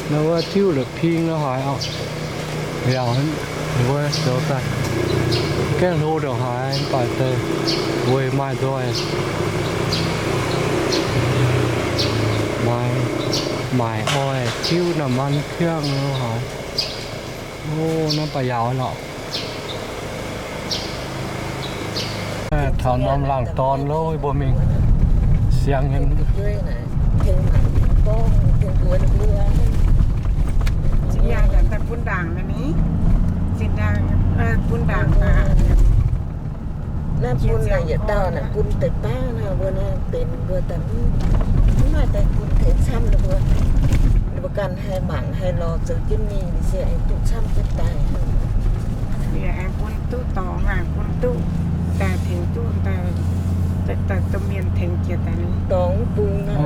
naaiv wuov tiuv la'ping lo haaix oc. Liaauc wuov zoux daaih, gaengh hlo ndongc haaix mv baac deix weic maaih nzoih, maaih, maaih oix tiuv น้ำมันเครื่อง lo haaix. O, naaiv baac yaauc lorqc. Taux norm laangz dorn lo mbuo mingh siang nyei. Zinh ndaangc bun ndaangc ni, zinh ndaangc bun ndaangc. Naaiv bun naaic yietc dauh naaic bun deix baav naaic mbuo naaiv benx mbuo daaih mv maaih daaih bun tengx camv ninh mbuo. Ninh mbuo ganh haih mangc haih lorz zoux jienv mingh se aengx duqv camv jienv daaih. Yie aengx bun duqv dorngx, aengx bun duqv daaih tengx duqv daaih, daaih domh mienh tengx jiex daaih. Dorngx bung naaiv,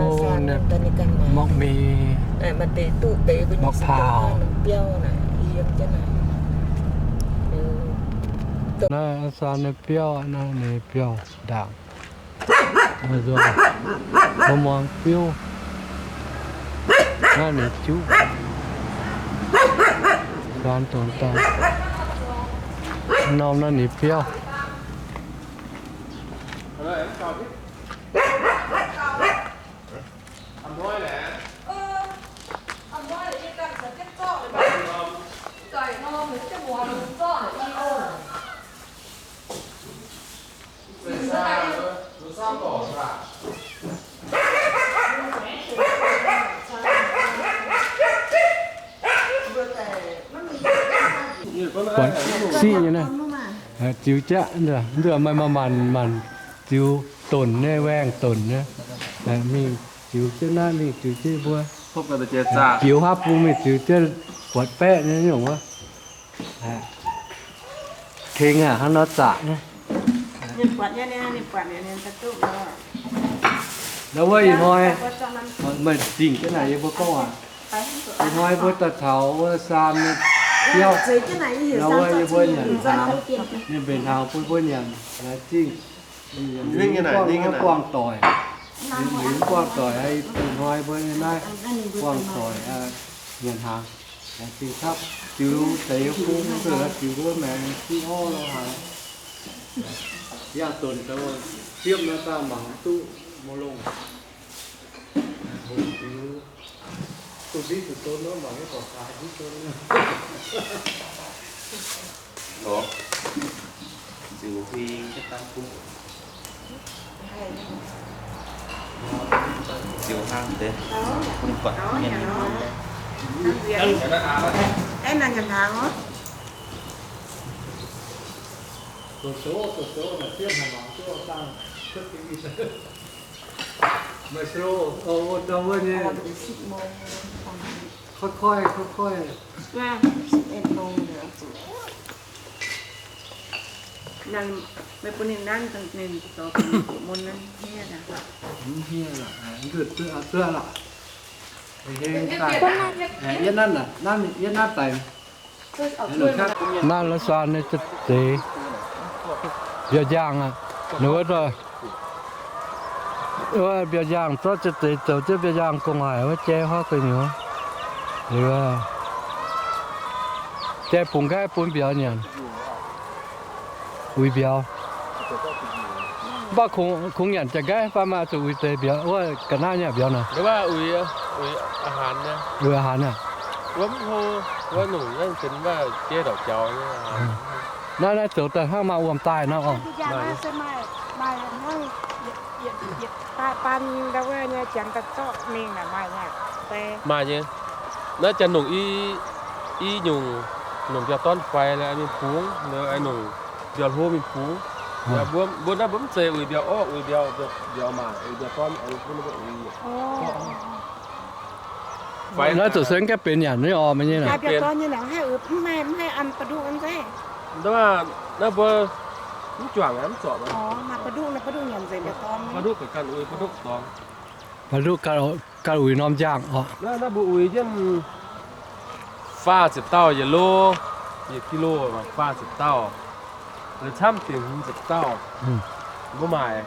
mokv miev, maaih deix duqv deix mbuo nyei biauv naaic, yiem jienv naaic. Naaiv saan nyei biauv, naaiv ninh biauv ndaangc. Mbuo muangx biouv, naaiv ninh juqv, saan dongh daaih, norm naaiv ninh biauv. Buatc siqv nyei naaiv, ziux jaqv, mv baac maaih maanc maanc ziux donc nyei, waengh donc nyei. Mingh ziux jienv naaiv, mingh ziux jienv mbuo, biux haav bung mingh ziux jienv buatc baeqv nyei nyungc wuov. Tengx aqv, hnangv nor zaqc naaiv. Ndau wuov ih hnoi, meih dingc jienv naaic yie mbuo gorngv waac. Ih hnoi mbuo daaih taux wuov saan nyei biauv. Ndau wuov yie mbuo nyanc hnaangx, ninh mbenc hnaangx bun mbuo nyanc, laengz zingh. Ninh mbuo gorngv naaiv buangh doic, ninh mbuo gorngv doic, ih hnoi mbuo naaiv buangh doic nyanc hnaangx. Laengz zingh capv ziux deix bung, ziux wuov maengx, ziux orv lo haaix. Yangh donc ziepv nor daaih mangc duqv mbuo longc. Hungh ziux, duqv ndiqv zuqc don nor, mangc nyei gorqv-gaax ndiqv don. Ziux huing jienv daaih bung, ziux hnangv deix, bun buatc mienh. Meih slow, ov, wuov dauh wuov nyei. Koi koi, koi koi. Meih bun ninh nanv daaih, ninh zoux bun ninh duqv mun nanv hniev aqv. Hniev aqv, zuov aqv. Heng daaih, yie nanv aqv, nanv, yie nanv daaih. Nanv la'saan nyei za'deix, mbiauz njaangh aqv. Ninh wuov, wuov mbiauz njaangh zorqv za'deix zoux jienv mbiauz njaangh gong haic wuov, jai huaav gu'nyuoz. Liuz jai bungx nqaaiv bun mbiauz nyanc. Uix mbiauz. Mv baac kungx nyanc jaax nqaaiv, mv baac maaih zuqc uix deix mbiauz wuov, ga'naaiv nyanc mbiauz naaic. Uix a'hanx aqv. Naaiv, naaiv zoux daaih hnangv maaih wuom-daaih nor orqc. Maaih nyei. Naaiv janx-longc i, i nyungc, nyungc mbiauz-dorn faix, mingh bungx, nyungc mbiauz-hlo mingh bungx. Mbuo naaiv mbuo mv zeiz uix mbiauz orqv, uix mbiauz, mbiauz maac, uix mbiauz-dorn, uix. Naaiv zuqc se mv gaengh benx nyanc nyei orqc, meih nyei naaic. Naaiv mbuo mv juangc mv zorc. Baac duqv ganh uix norm njaangh orqc. Naaiv mbuo uix jienv faah ziepc dauh yietc lo, yietc kilo faah ziepc dauh. La'camv dingc hmz ziepc dauh. Mbuo maaic,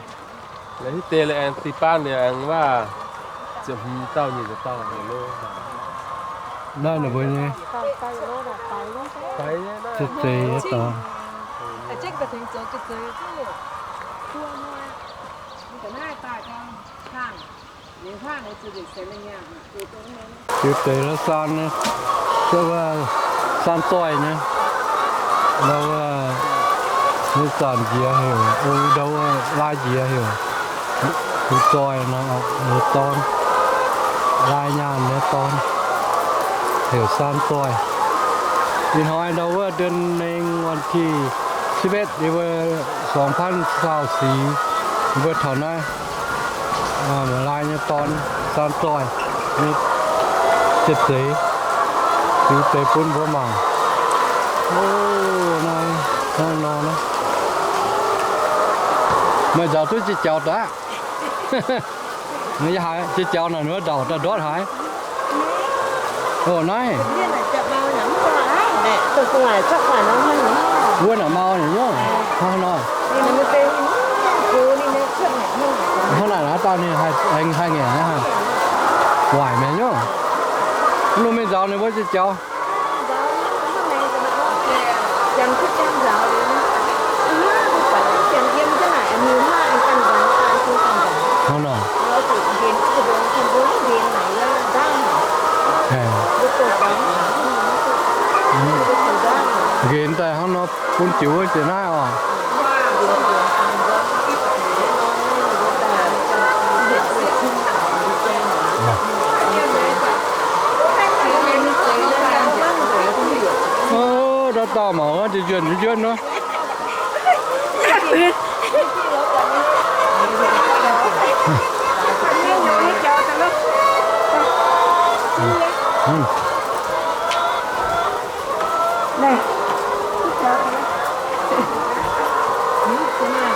la'hitv deix la'aengx dinh baan liuz aengx waac ziepc hmz dauh nyic ziepc dauh yietc lo. Naaiv ninh mbuo nyei. Za'deix yietc dauh. Jiu deix la'saan nyei, wuov saan doih nyei, ndau wuov, nyei zanc njiec heuc, ndau wuov, lai njiec heuc, huv doih nor, dorn, lai nyaanh nyei dorn, heuc saan doih. Ih hnoi ndau wuov เดือนหนึ่ง วันที่สิบเอ็ด ninh mbuo สองพันยี่สิบสี่ ninh mbuo taux naaiv lai nyei dorn, saan doih nyei za'deix, liuz deix bun mbuo mangc. O, naaiv hnangv nor naaiv. Meih nzaaux duqv jiex jaux daaih. Jiex jaux naaic wuov ndauc daaih ndortv haaix? O, naaiv. Wuov naaic mau nyei nyungc. Hnangv nor. Hnangv naaic naaiv dauh ninh haih, haih ngaengc naaiv haih. Waaic mi'aqv nyungc. Mv lungh mingh nzaaux ninh mbuo jiex jaux. Hnangv nor. Nqenx daaih hnangv nor bun jiux wuov nzengc naaiv oc. Ndau dauh mangc wuov, njuonx njuonx nor.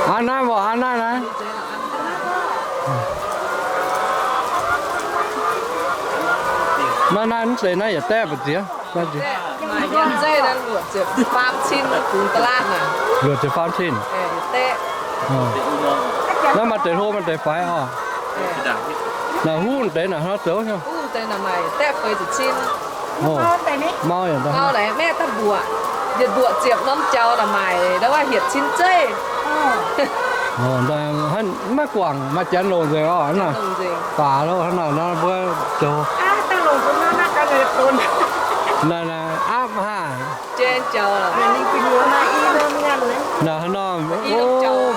Hnangv naaiv mbuo, hnangv naaiv naaiv. Naaiv, naaiv mv zeiz naaiv yietc daeqv mbu'ziex. Luoqc ziepc faam cin. Naaiv maaih deix hlo maaih deix faix oc. Naaic huv deix naaic hnangv zoux nyei. Mau yaac daaih. Mbuoqc, yietc mbuoqc ziepc norm jaux naaic maaic ndau wuov hietc cin zeiv. Maiv guangc, maaih janx longc nzengc oc. Baac lo hnangv naaic nor mbuo zoux. Naaic, naaic, aapv haah. Naaic hnangv nor, o,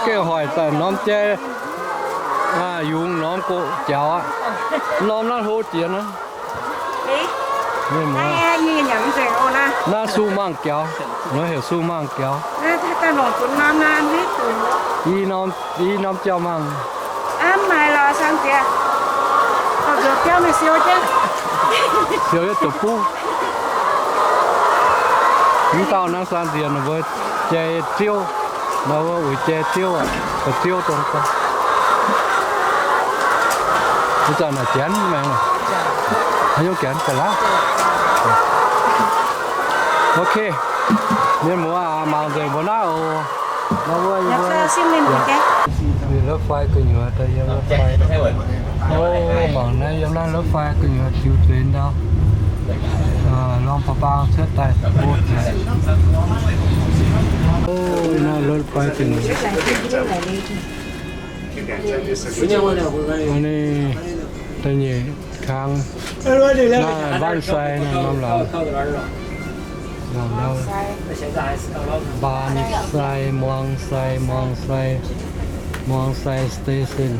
gengh hoic daaih norm jai, yungz norm gox jaux aqv. Norm naaiv hlo jiex naaiv. Naaiv su mangh jaux, nor heuc su mangh jaux. I norm, i norm jauv mangh. Siou yietv zoux buv. Mv dauh naaiv Saan Nziex ninh mbuo jai ziouv. Nor wuov uix jai diuv aqv, ga'diuv dongh wuov zanc naaic janx maengx, haaix nyungc janx ga'laav. Ok, mienh muoz aac, mangc nzengc mbuo naaiv oc. Nor wuov yie mbuo รถไฟ gu'nyuoz daaih yiem รถไฟ. O, mangc naaiv yiem naaiv รถไฟ gu'nyuoz ziux deix ndau. Lorngh baac baang cuotv daaih mbuo. O, naaiv รถไฟ gu'nyuoz. Ninh da'nyeic kang naaiv บ้านทราย naaiv norm laangz. บ้านทราย Muang Sai, Muang Sai, Muang Sai Station.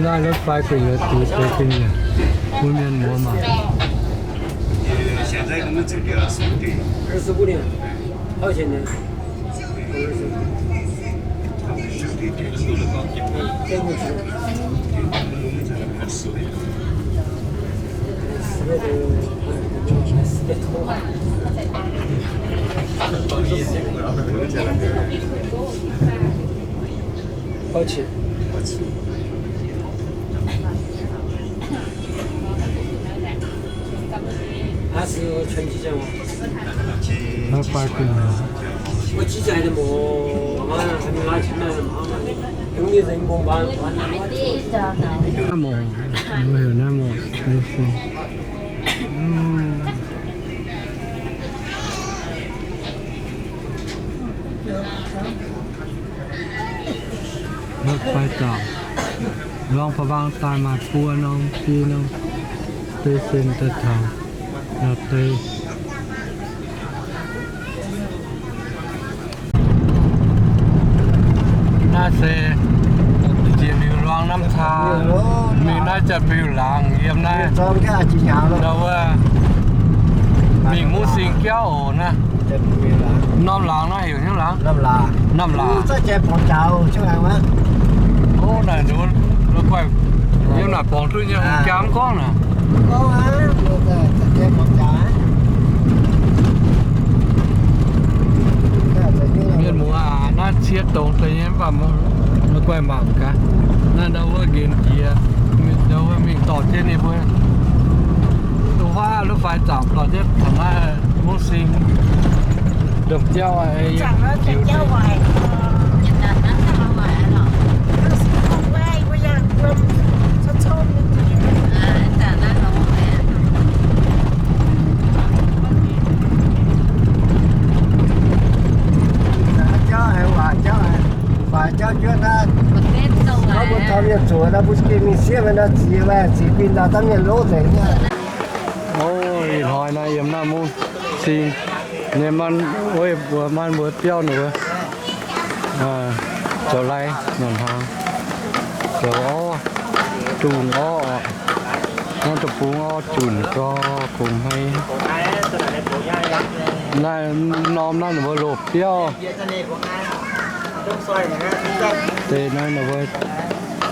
Naaiv รถไฟ gu'nyuoz ziux deix ga'nyiec bun mienh muoz mangc. Naaiv mouc, mbuo heuc naaiv mouc. รถไฟ daaih, lorngh baac baang daaih maaih buo norm, buo norm station daaih taux naaiv deix. Naaiv se njiec liuz วังน้ำทา, mingh naaiv Janx-Mbiuh laangz yiem naaiv. Ndau wuov mingh Mungv Sing jauv oc naaiv. Norm laangz naaiv heuc hnyouv laangz? Namh Laac. O, naaic nduov, guaih yiem naaic borngz duqv nyei hungh jaa mv gorngv naaic. Mienh muoz aac, naaiv cie dongz deix nyei mv baac guaih mangc gaax. Naaiv ndau wuov nqenx jiex, ndau wuov mingh dorh jienv ninh mbuo. Dongh huaav รถไฟ zaangc dorh jienv taux naaiv Mungv Sing. Domh jauv aqv. O, ih hnoi naaiv yiem naaiv Mungv Sing nyei, mbuo, maaih mbuo biauv ninh mbuo zoux lai nyanc hnaangx, zoux orv, dungz orv oc. Naaiv deic-bung orv junc gau, kungx hmei. Naaiv norm naaiv ninh mbuo loz-biauv. Deix naaiv ninh mbuo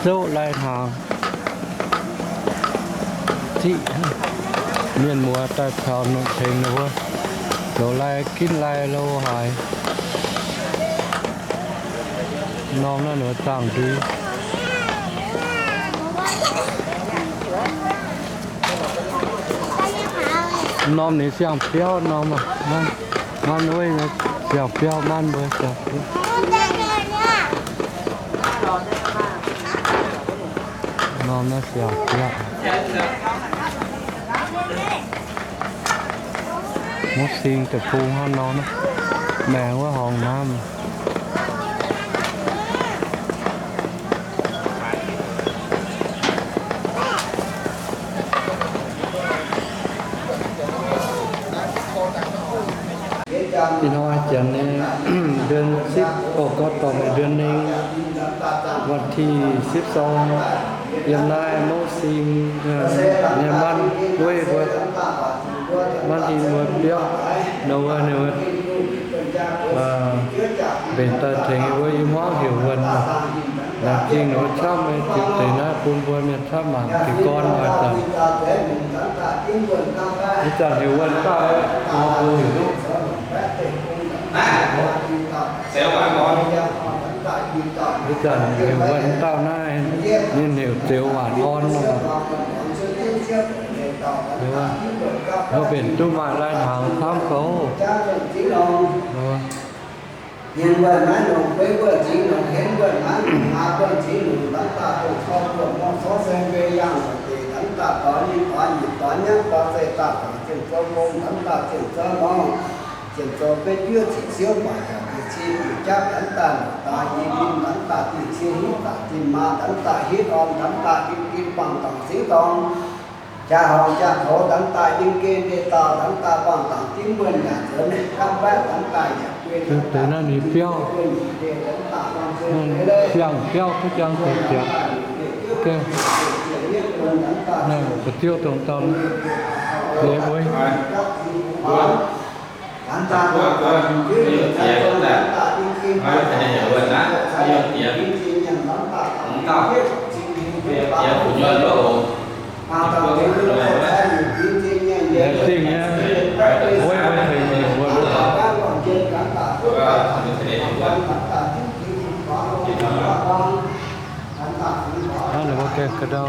zouv lai hnaangx. Ziqv mienh muoz daaih taux nongc tengx ninh mbuo zoux lai ginv lai lo haaix. Norm naaiv ninh mbuo zaangh ndui. Norm ninh siang-biauv norm, maan wuov siang-biauv, maan mbuo siang-biauv. Norm naaiv siang-biauv. Mungv Sing deic-bung hnangv nor, maengx wuov horngz namv. Ih hnoi janx nyei เดือนสิบ, o, gorngv dorngc nyei เดือนหนึ่ง, วันที่สิบสอง. Yiem naaiv Mouv Sing nyei Manv Gueiv mbuo, Manv Hin mbuo biauv nor wuov, ninh mbuo mbenc daaih tengx yie mbuo i hmuangv heuc wuonh. Laengz zingh ninh mbuo camv nyei, ziux deix naaiv bun mbuo mienh camv mangc jiez gorn oix zanc. Ih zanc heuc wuonh dauh, mbuo heuc duqv. Ih zanc heuc wuonh dauh naaiv, ninh heuc Zeux Waanc Orn nor. Mbuo mbenc duqv maaih lai-hnaangx camv gouv. Mienh wuonh naaiv longc beiv wuonh cingx longc henv wuonh naaiv longc aav wuonh cingx longc danv daaih dongh cor buonc mongh cor saeng mbuo yangh deix danv daaih doix nyei doix nyiec doix nyangv doix zeih daaih doix zienh zoux gong danv daaih zienh zoux morngh, zienh zoux betv juov ziqc siouv baac yaac dinh cie bieqc jatv danv daaih longc daaih yie ninh danv daaih dinh cie hitv daaih dinh maa danv daaih hitv orn danv daaih dinh dinh bangc dangc singv dorngx. Jaa-horngc jaa-toux danv daaih yiem gen ndeic dauh danv daaih bangc dangc dimv wuonh yaac zoux mengh gapv mbaeqv danv daaih yaac guei deix naaiv ninh biauv, siang biauv kuv jang zoux ziangx. Naaiv ga'ziouv dongh dauh nyei uix. Laengz zingh nyei, uix mbuo tengx ninh mbuo. Hnangv ninh mbuo gaengh ga'ndau.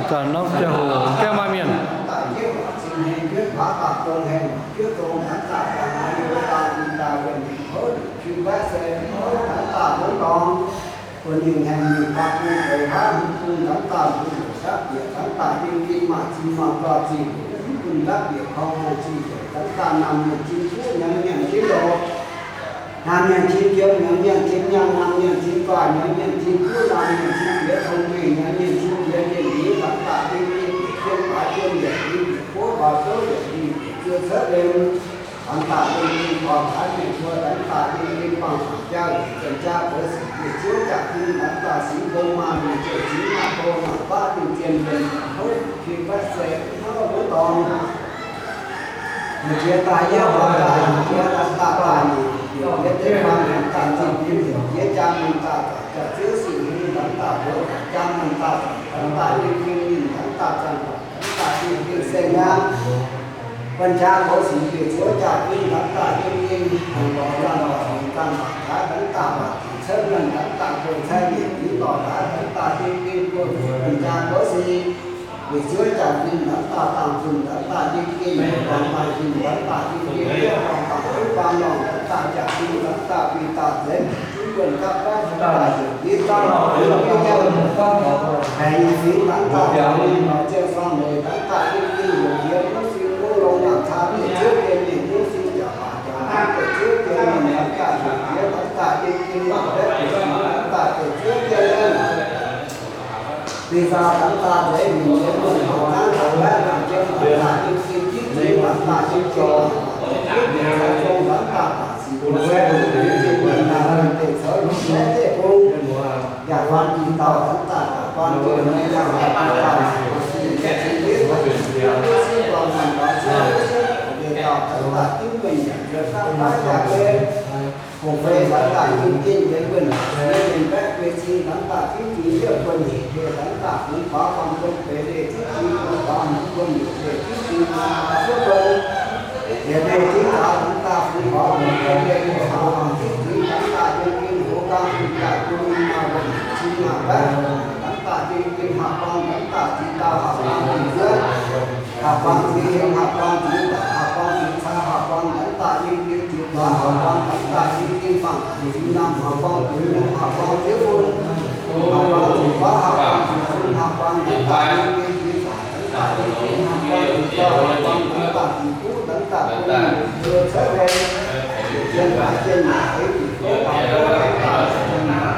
Zanc norm ziangh hoc gaengh maaih mienh. Bun ninh haengh mingh baac bun deix hnangv hmz bung dangv daaih mbuo hluoqc sapv bieqc dangv daaih yiem gin maaih zinh maaih zoih zinh hmz bun dapv bieqc korng haic zinh bieqc dangv daaih naamh mienh cin juov nyanc mienh cin loz, naamh mienh cin joux nyanc mienh cin nyaanh, naamh mienh cin zoih nyanc mienh cin juov, naamh mienh cin bieqc cong-mengh nyanc mienh cin bieqc mienh liuz dangv daaih yiem gin bieqc jienv baaix jienv yietc liuz bieqc buov baaix zouv yietc liuz bieqc zuov cuotv lengh. Dangv daaih yiem gin dorh taaix mienh mbuo dangv daaih yiem gin bangc jaa-hec zanc jaa-bouc sic bieqc ziouv jaa-fin dangv daaih singx bung maanh mienh ziouc cingx maaih bou maaih baav dingh zien mienh houv fin fatv se hnangv wuov dorngx. Jiex daaih yie hnoi daaih jiex daaih daaih daaih, jiex deix faam daaih zinh bin, jiex jaa mun daaih zanc jaa-ziouv singx hungh dangv daaih mbuox jaa mun daaih zanc dangv daaih yiem gin ninh dangv daaih zanc dangv daaih yiem gin se hnangv. Bun jaa-bouc sic bieqc ziouv jaa-fin dangv daaih yiem gin, lorz zanc lorz hngongx zanc lorz jaaix dangv daaih lorz ziqc cuotv mienh dangv daaih buo cai yietc liuz lorz jaaix dangv daaih yiem gin buo bun jaa-bouc sic bieqc ziouv jaa-fin dangv daaih dangh zunh dangv daaih yiem gin, dorngx maaih zunh dangv daaih yiem gin, dorngx dangh duqv baamh lorngh dangv daaih jaa-fin dangv daaih bun daaih nzengc, duqv buonc gapv baeqv dangv daaih yietc liuz dangv daaih yiem gin, haengx fingx dangv daaih lorz mienh lorz ziangh suangx leiz dangv daaih yiem gin, heuc yiem mungv sin mungv longx mangc caa bieqc ziouv gengh mingh mungv sin jaax baac jaax hnangv bieqc ziouv gengh mingh dangv daaih heuc yiem dangv daaih yiem gin mangc baeqv bieqc fingx dangv daaih bieqc ziouv gengh mingh. Binh zaah dangv daaih nzengc, mienh yiem mienh horngc hnangv horngc baeqv mangc jiem dangv daaih yiem sin jiv jiex dangv daaih yiem jiem dangv daaih yiem jiem dangv daaih baac sic bun se bun jiem dangv daaih deic caux longx baeqv deic bung, yaac faanh jiex dauh dangv daaih daaih faanh jiex nyei yangh daaih daaih sic bun sin jiex sin jienv daaih sic bun sin gorngv mangc gaax ziouv wuov sienv deic dauh dangv daaih diuv mienh yaac juoz dangv daaih yaac guen. Hungh fei dangv daaih yiem gin yiem mbuo naaic, mienh baeqv guei cing dangv daaih diuv zingx yietv buonv nyeic, deix dangv daaih fungx faaux faam bun feix deix diuv zingx fungx faaux hmz buonv nyeic, deix diuv zingx fungx faaux ziouv buonv nyeic, deix diuv zingx faaux dangv daaih fungx faaux hmz buonv deix fungx faaux hmz diuv zingx dangv daaih yiem gin hoz dangh fungx daaih bun ninh maaih mbuo cing maaih baeqv dangv daaih yiem gin haah buang dangv daaih ziex dauh haah buang ziex zuov. Haah buang ziex hemx, haah buang ziex daaih, haah buang ziex caa, haah buang dangv daaih yiem gin ziex faaux, haah buang dangv daaih yiem gin faanh ziex namh, haah buang ziex nyungc, haah buang ziex fun, haah buang ziex faaux, haah buang ziex fun, haah buang dangv daaih yiem gin ziex faaux, dangv daaih yiem gin haah buang ziex dauh, haah buang dangv daaih ziex duqv, dangv daaih bun ninh mbuo cuotv longx. Zien haaix zien naaic, fingx fouv faaux fouv dangv daaih, zien naaic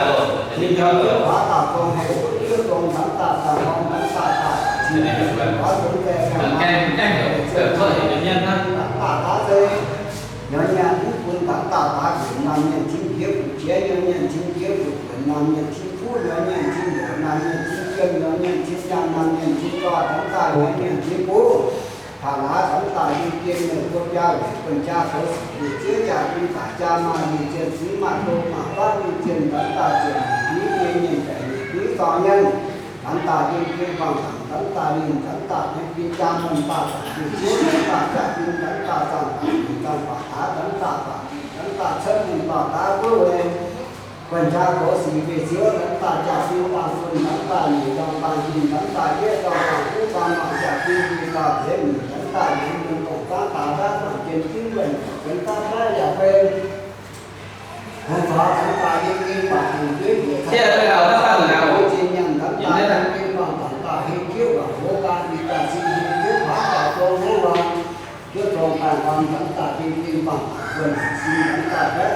Ninh ziouc faaux daaih dongh heuc Ziouv dongh nzanc daaih zaangc horngh nzanc daaih daaih, cing-nzengc faaux dongh zaeng gaengh maaih mienh ziouc zuov heuc nyei mienh hnangv. Nzanc daaih daaih se nyorx nyanc mv bun nzanc daaih daaih nqemh naamh mienh cing jiex fu'jueiv, nyorx nyanc cing jiex fu'jueiv naamh mienh cing kuv, nyorx nyanc cing ndoqc naamh mienh cing jiem, nyorx nyanc cing nyaanh naamh mienh cing zoih, nzanc daaih nyorx nyanc cing bungv. Taux naaiv nzanc daaih yiem jien mienh guoqv biauv weic buonv-jaa zoux sic, Ziouv jaa-fin daaih jaa maaih mienh zien, cingx maaih doz maaih fatv mienh zien, nzanc daaih ziepc nyeic diuv nyei mienh, baeqc nyeic diuv dorh mienh. Nzanc daaih yiem jien buangh zaangc, nzanc daaih linh, nzanc daaih nyei fin jaa muonh daaih zaangc, Ziouv nzanc daaih jaa-fin, nzanc daaih zaangc daaih, zaangc baac daaih, nzanc daaih baac, nzanc daaih cuotv mienh baac daaih buov weic buonv-jaa zoux sic weic Ziouv, nzanc daaih jaa-fin dangh zunh, nzanc daaih nyeic ndorm dangh hingh, nzanc daaih yietv ndorm dangh kuv dangh mangc jaa-fin, hingh daaih zeix mienh, nzanc daaih nyei mienh dongh zaangv daaih daaih zaangc jien, zingv wuonh benx zaangv daaih yaac benx. Hnangv nzanc daaih yiem jien buangh zaangc, Ziouv nyanc, nzanc daaih yiem jien buangh zaangc daaih hingh Ziouv waac, hoz daaih ih daaih sin hingh Ziouv faaux daaih dongh naaiv waac. Ziouv dongh daaih waac, nzanc daaih yiem jien buangh zaangc buonv-sin, nzanc daaih baeqv zuonx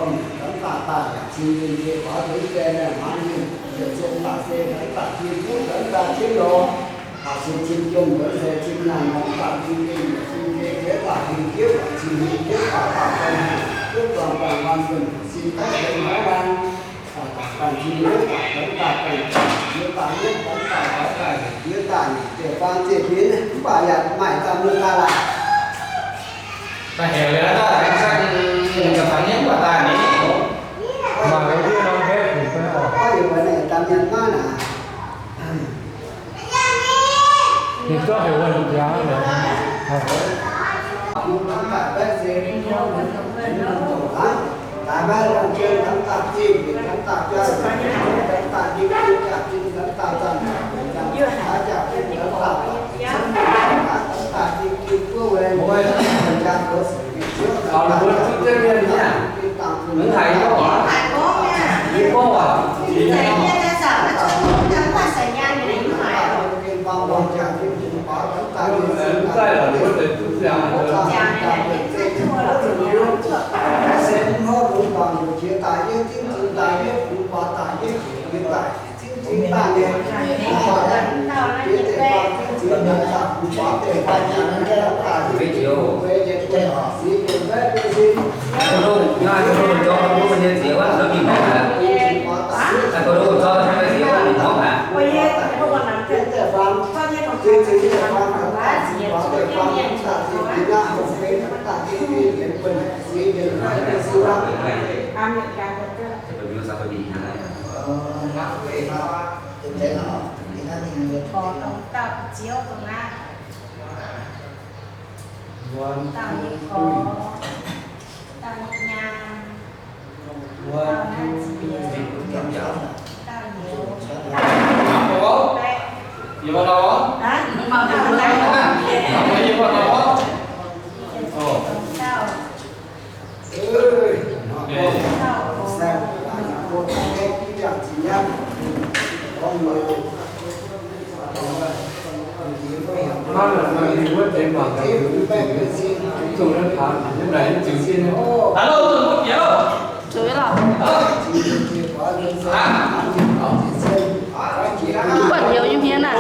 lorz mienh, nzanc daaih daaih yaac cing yiem jiex faaux dongh zaeng maengh maanz mienh, ziepc zuoqv daaih se nzanc daaih jin kuv, nzanc daaih jin lorz. Daaih se cin jomc, nzanc se cin nyaanh, nzanc daaih cin jomc, cin jomc, Ziouv daaih hingh Ziouv, cin hingh Ziouv, daaih daaih cin hingh Ziouv, buangh buangh maanc buonv sin baeqv zuonx lorz maanc. Daaih daaih ganh cin hingh, daaih nzanc daaih ganh cin hingh, daaih yietv nzanc daaih faaux daaih heuc Ziouv daaih nyeic deix faang ziec binv, mv baac yaac maaih daaih mienh daaih laaic. Daaih heuc liuz daaih aengx caqv ga'fangx nyei mv baac daaih ni. Maaih wuov ndiev norm hepv hungh fai oc. Oix yie mbuo naaiv daaih mienh maiv naaic. Ninh zorqv heuc wuov hungh jangx. Taux dongh dauh Ziouv dongh naaiv, dauh nyei gorx, dauh nyei nyaanh, dauh naaiv ziex, dauh youz, dauh baeqv. Hah? Dauh naaiv, dauh Hello, zuqc lorqc. Mv buatc youz nyei hmien aac.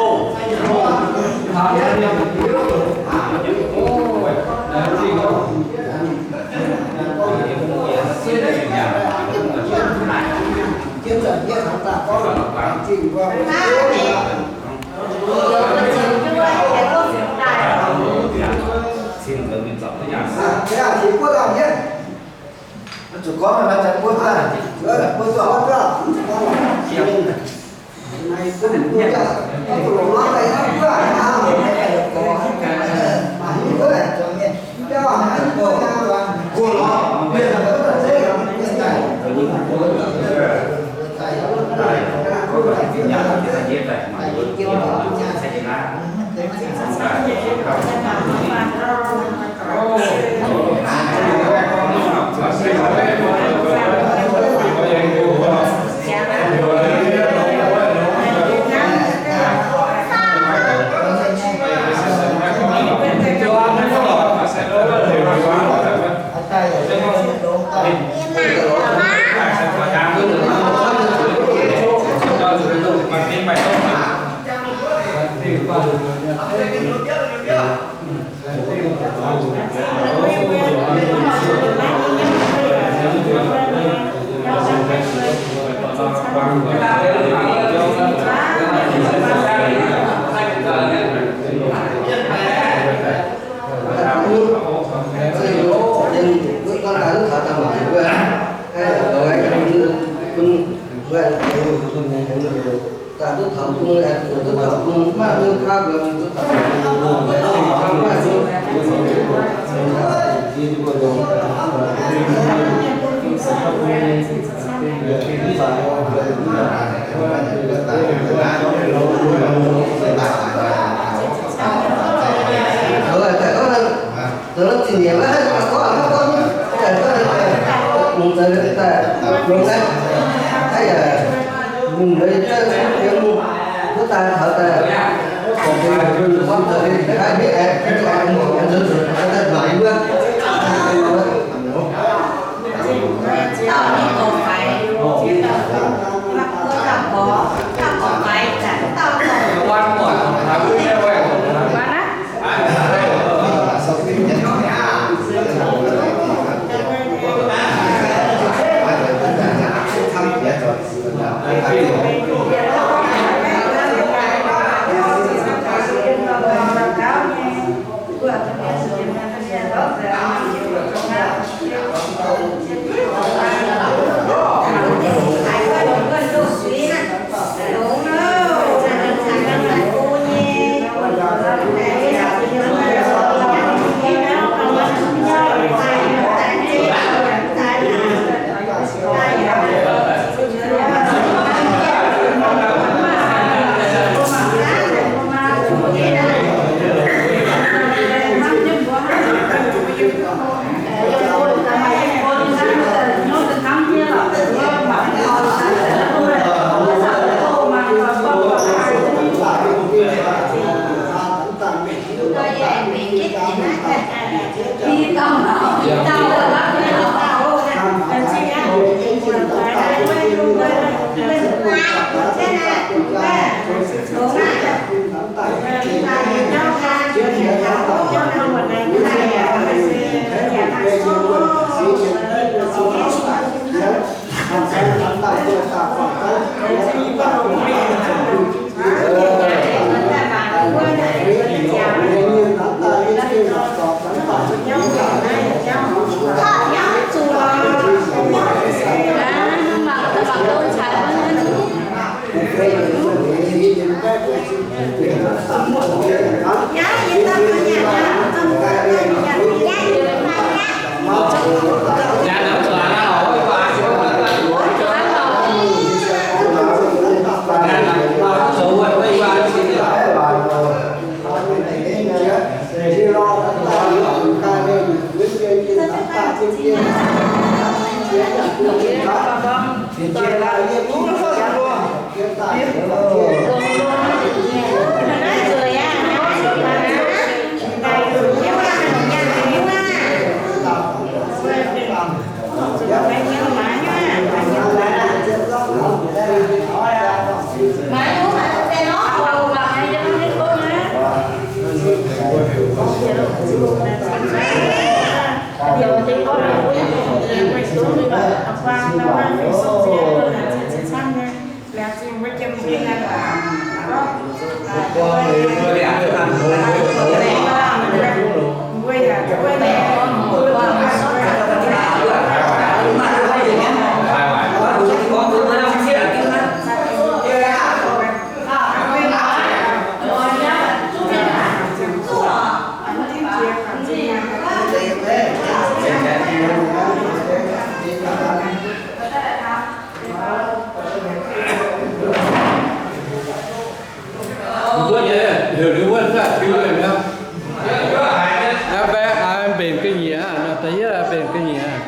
Mbenc ga'nyiec, da'yietv mbenc ga'nyiec.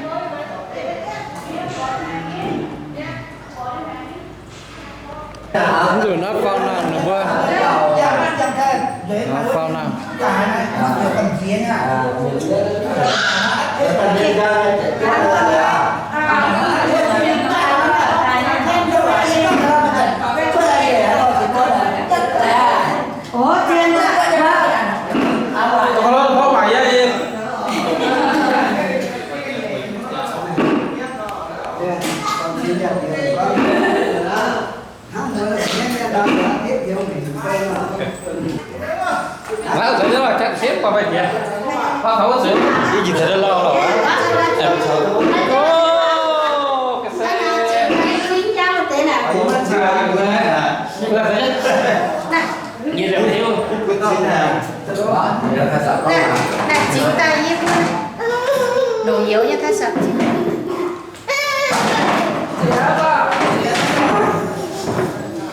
Mv zuqc naaiv faang nangh ninh mbuo. Naaiv faang nangh.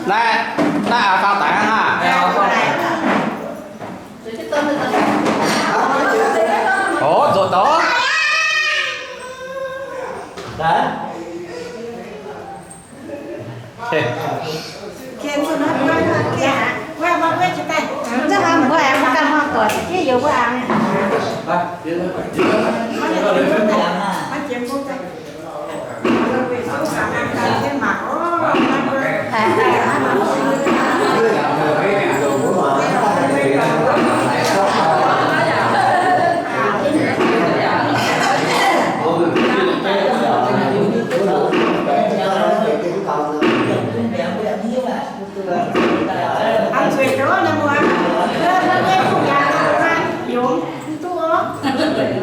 Naaiv, naaiv aqv faang daic hnangv naaiv. Orv, nzuonx doic.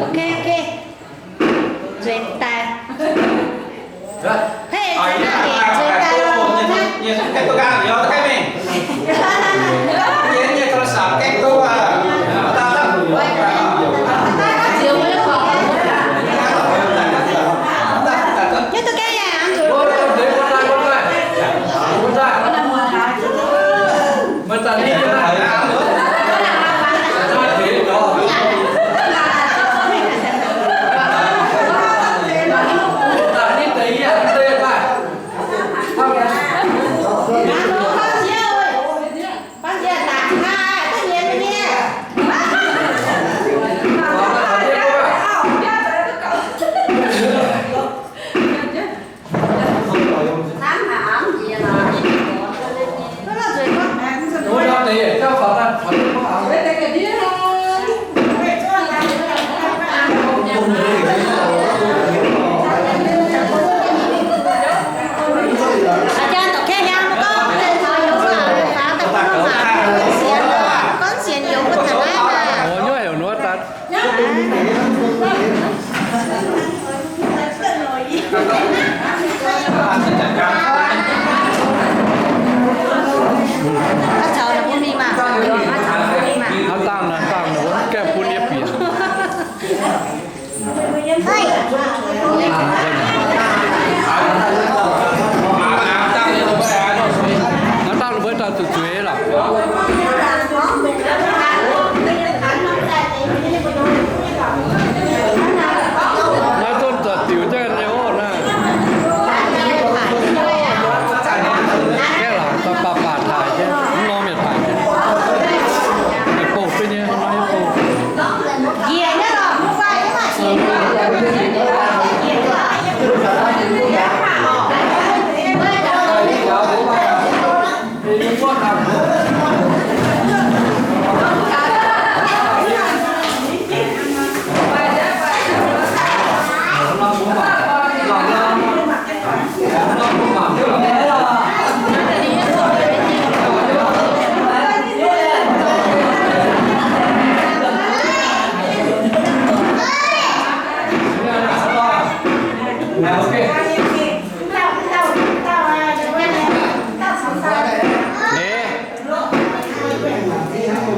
Ok, ok. Nzueic daaih. Hei, nzueic daaih, nzueic daaih. Nzueic daaih. Hnangv dangh naaic, dangh naaic mbuo gaengh bun yie bieqc. Hnangv dangh ninh mbuo daaih zuqc zueiz lorqc. Naaiv zunv zoux diuc jienv nyei oc naaiv. Gaeqv lorqc, baac baac taaix jienv, mv norm yietc baac. Mienh bouh duqv nyei, norm yietc bouh.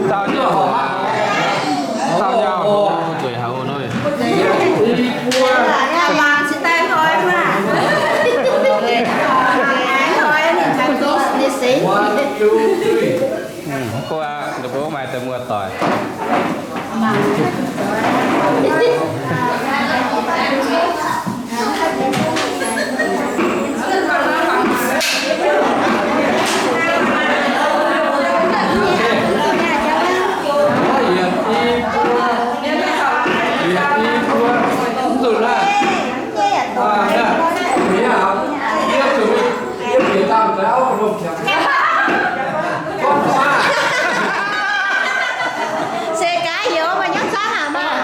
Dauh nyungc aqv, dauh nyungc aqv, zueiz haic oc nor. Mv baac ninh mbuo maaih deix muoz-doic. Se gaax youz maaih nyungc cuotv haaix maah?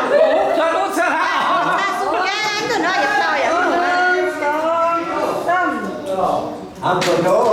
Cuotv gaax duqv nor yietc dauh yaac mv muangx.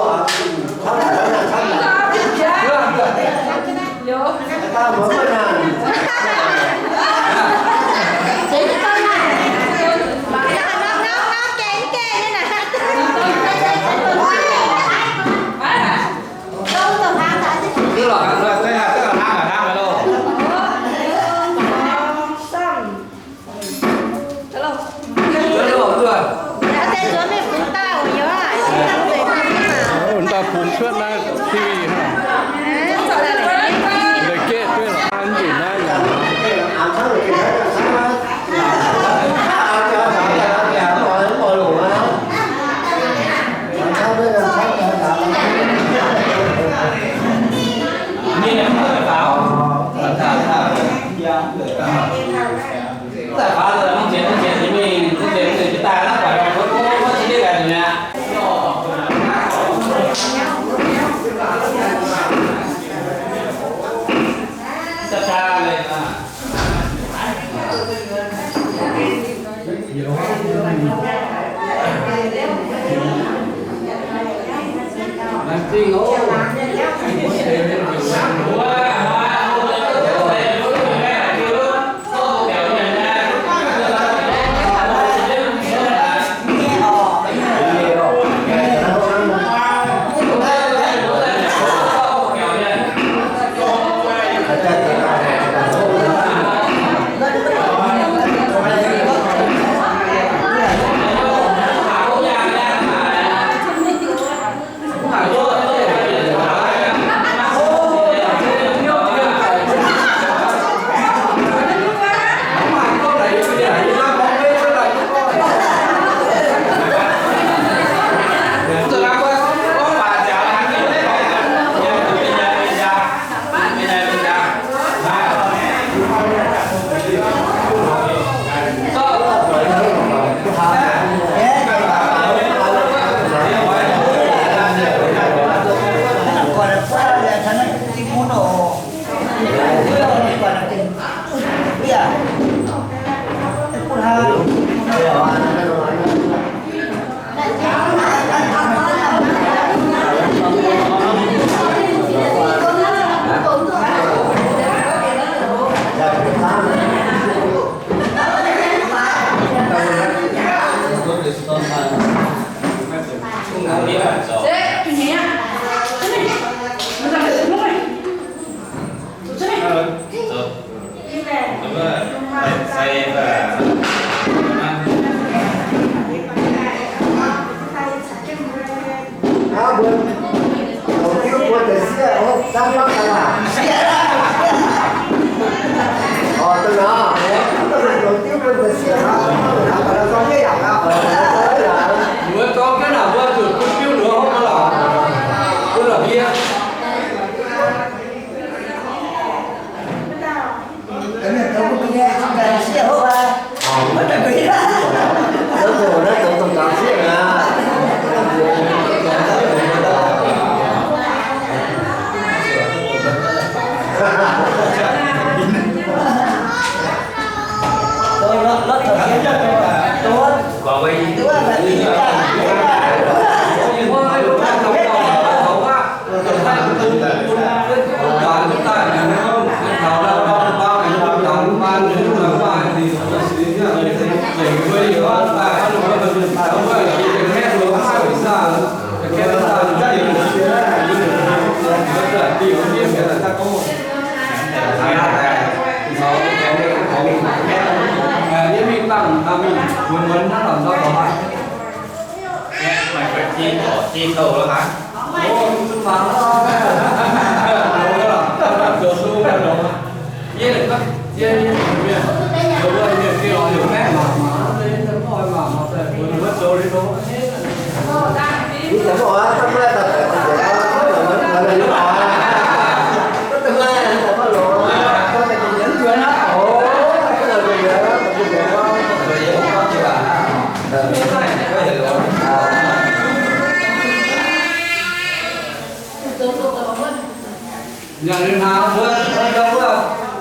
Nyanc liuz hnaangx mbuo, mbuo, mbuo, mbuo,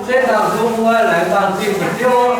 zengv dangh zung mbuo laengz dangh zingh fu'jueiv.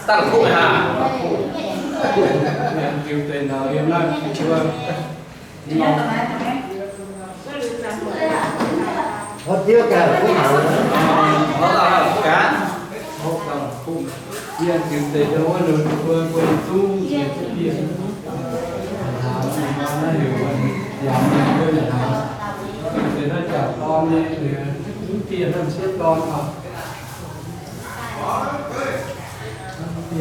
Dangh kuv hnangv. Mienh diuh deix naux yiem naaiv fu'jueiv. Hnangv diuh ga'kuv hnangv. Mienh diuh deix ndau wuov ninh mbuo mbuo zungv sienx bieqc hnangv naaiv heuc yaac mienh mbuo hnangv. Diuh deix naaiv jangc dorn nyei, diuh deix naaiv sieqv dorn oc. Ih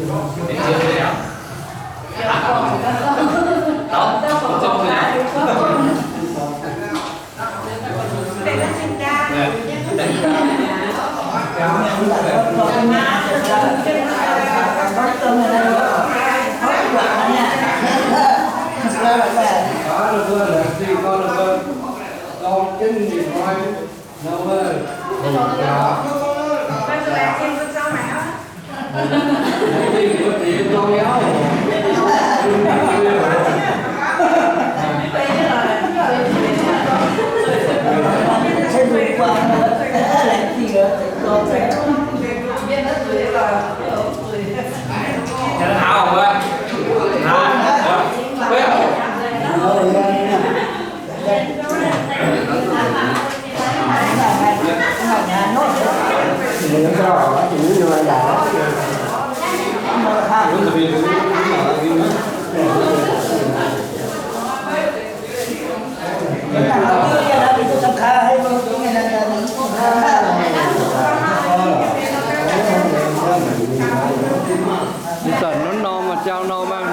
zanc norm maaih jangx norm maaih,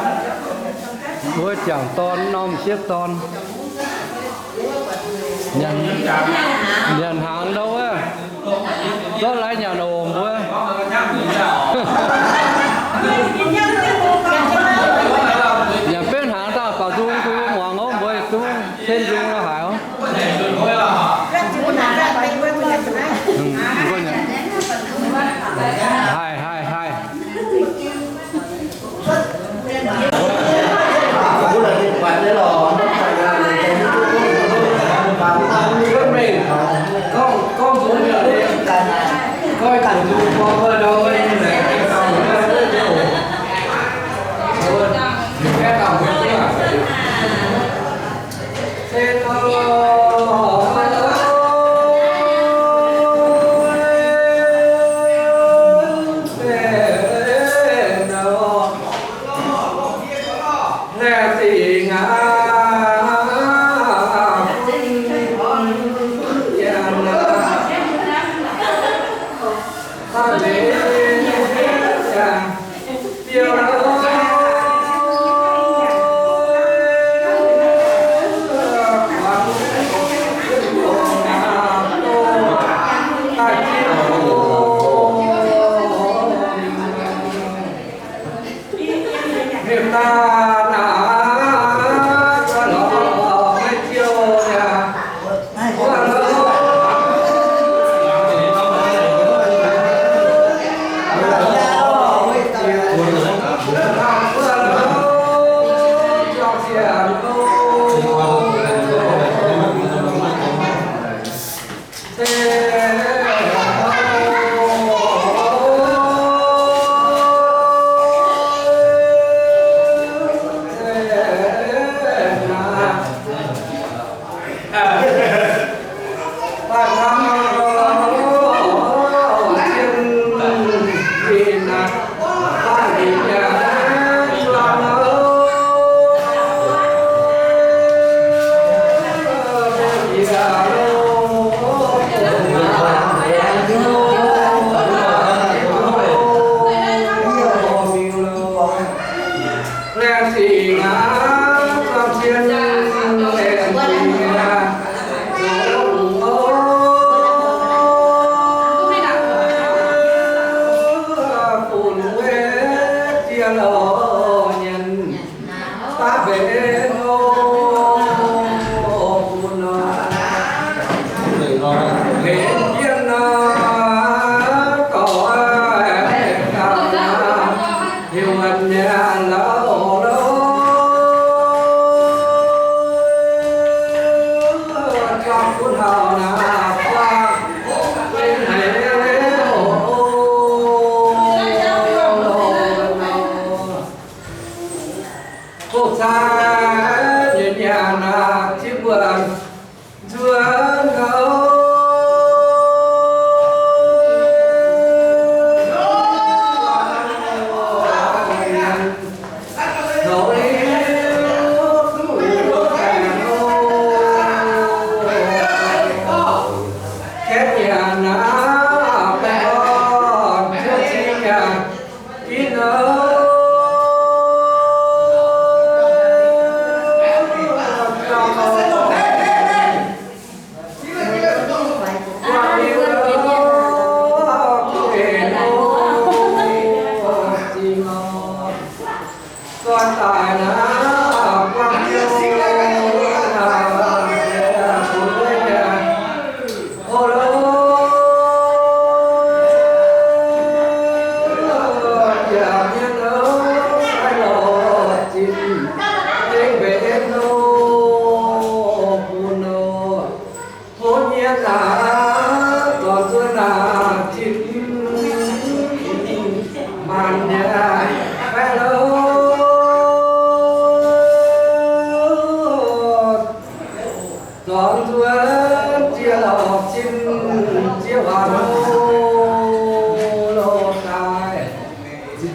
mbuo jangc dorn norm sieqv dorn. Nyanc hnaangx ndau wuov, zorqv lai nyanc oc mbuo. Nyanc betv hnaangx daaih baaux nzung bun mbuo muangx oc, mbuo zungv cen nzung lo haaix oc. Haih, haih, haih.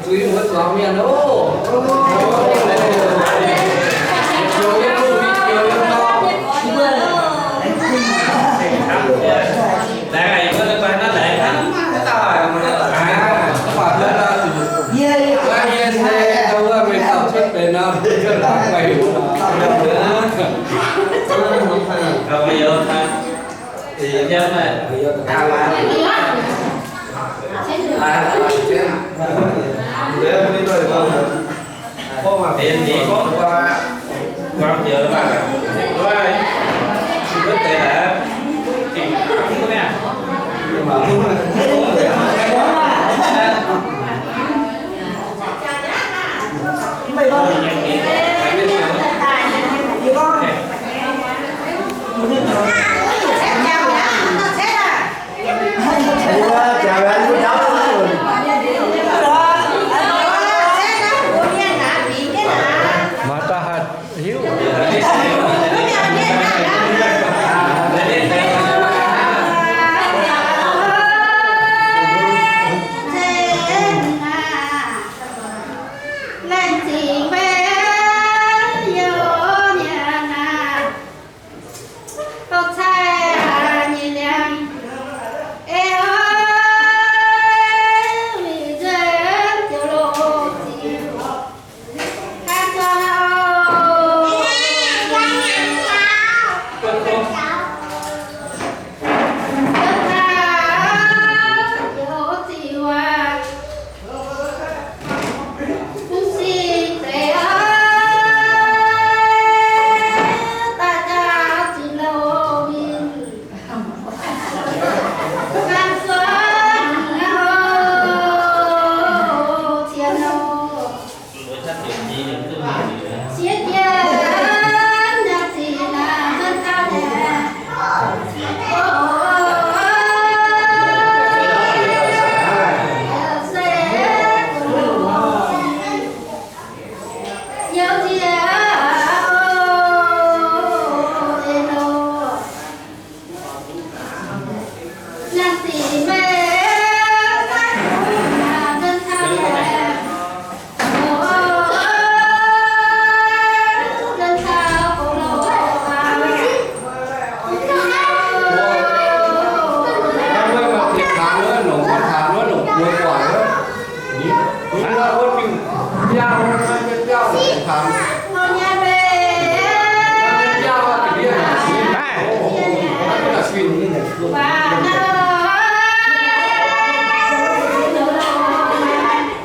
Zuiz mbuo zuangx mienh oc. Maiv daaih hiuv.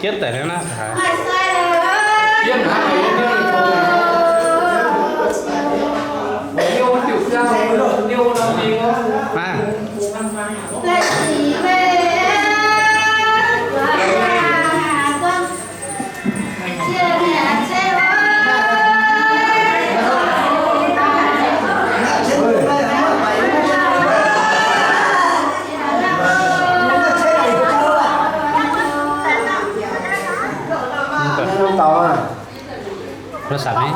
Jienv daaih naaiv haaix? Tau ah. Nó sẵn ý.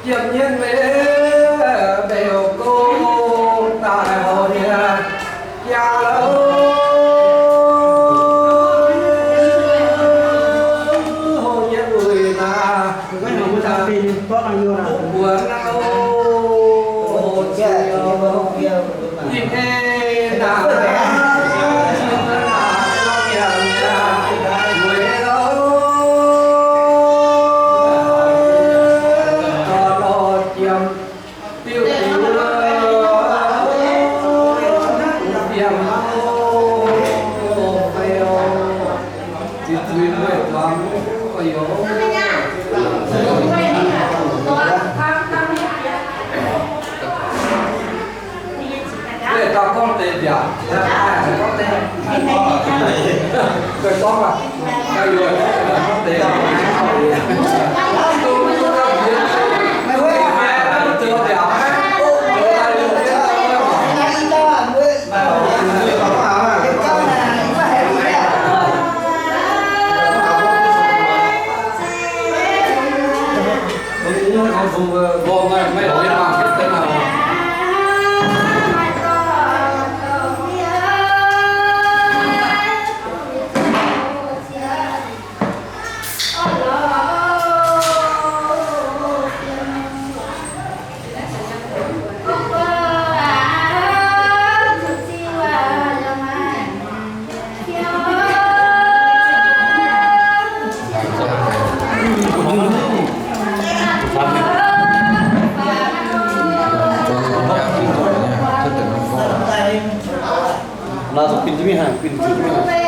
Jiem nyienh mbe beu gong daaih hoc nyei, jaa lou hoc nyei uix naaic, buonc nau. Lauz zuqc bin jienv mingh haic, bin jienv mingh haic.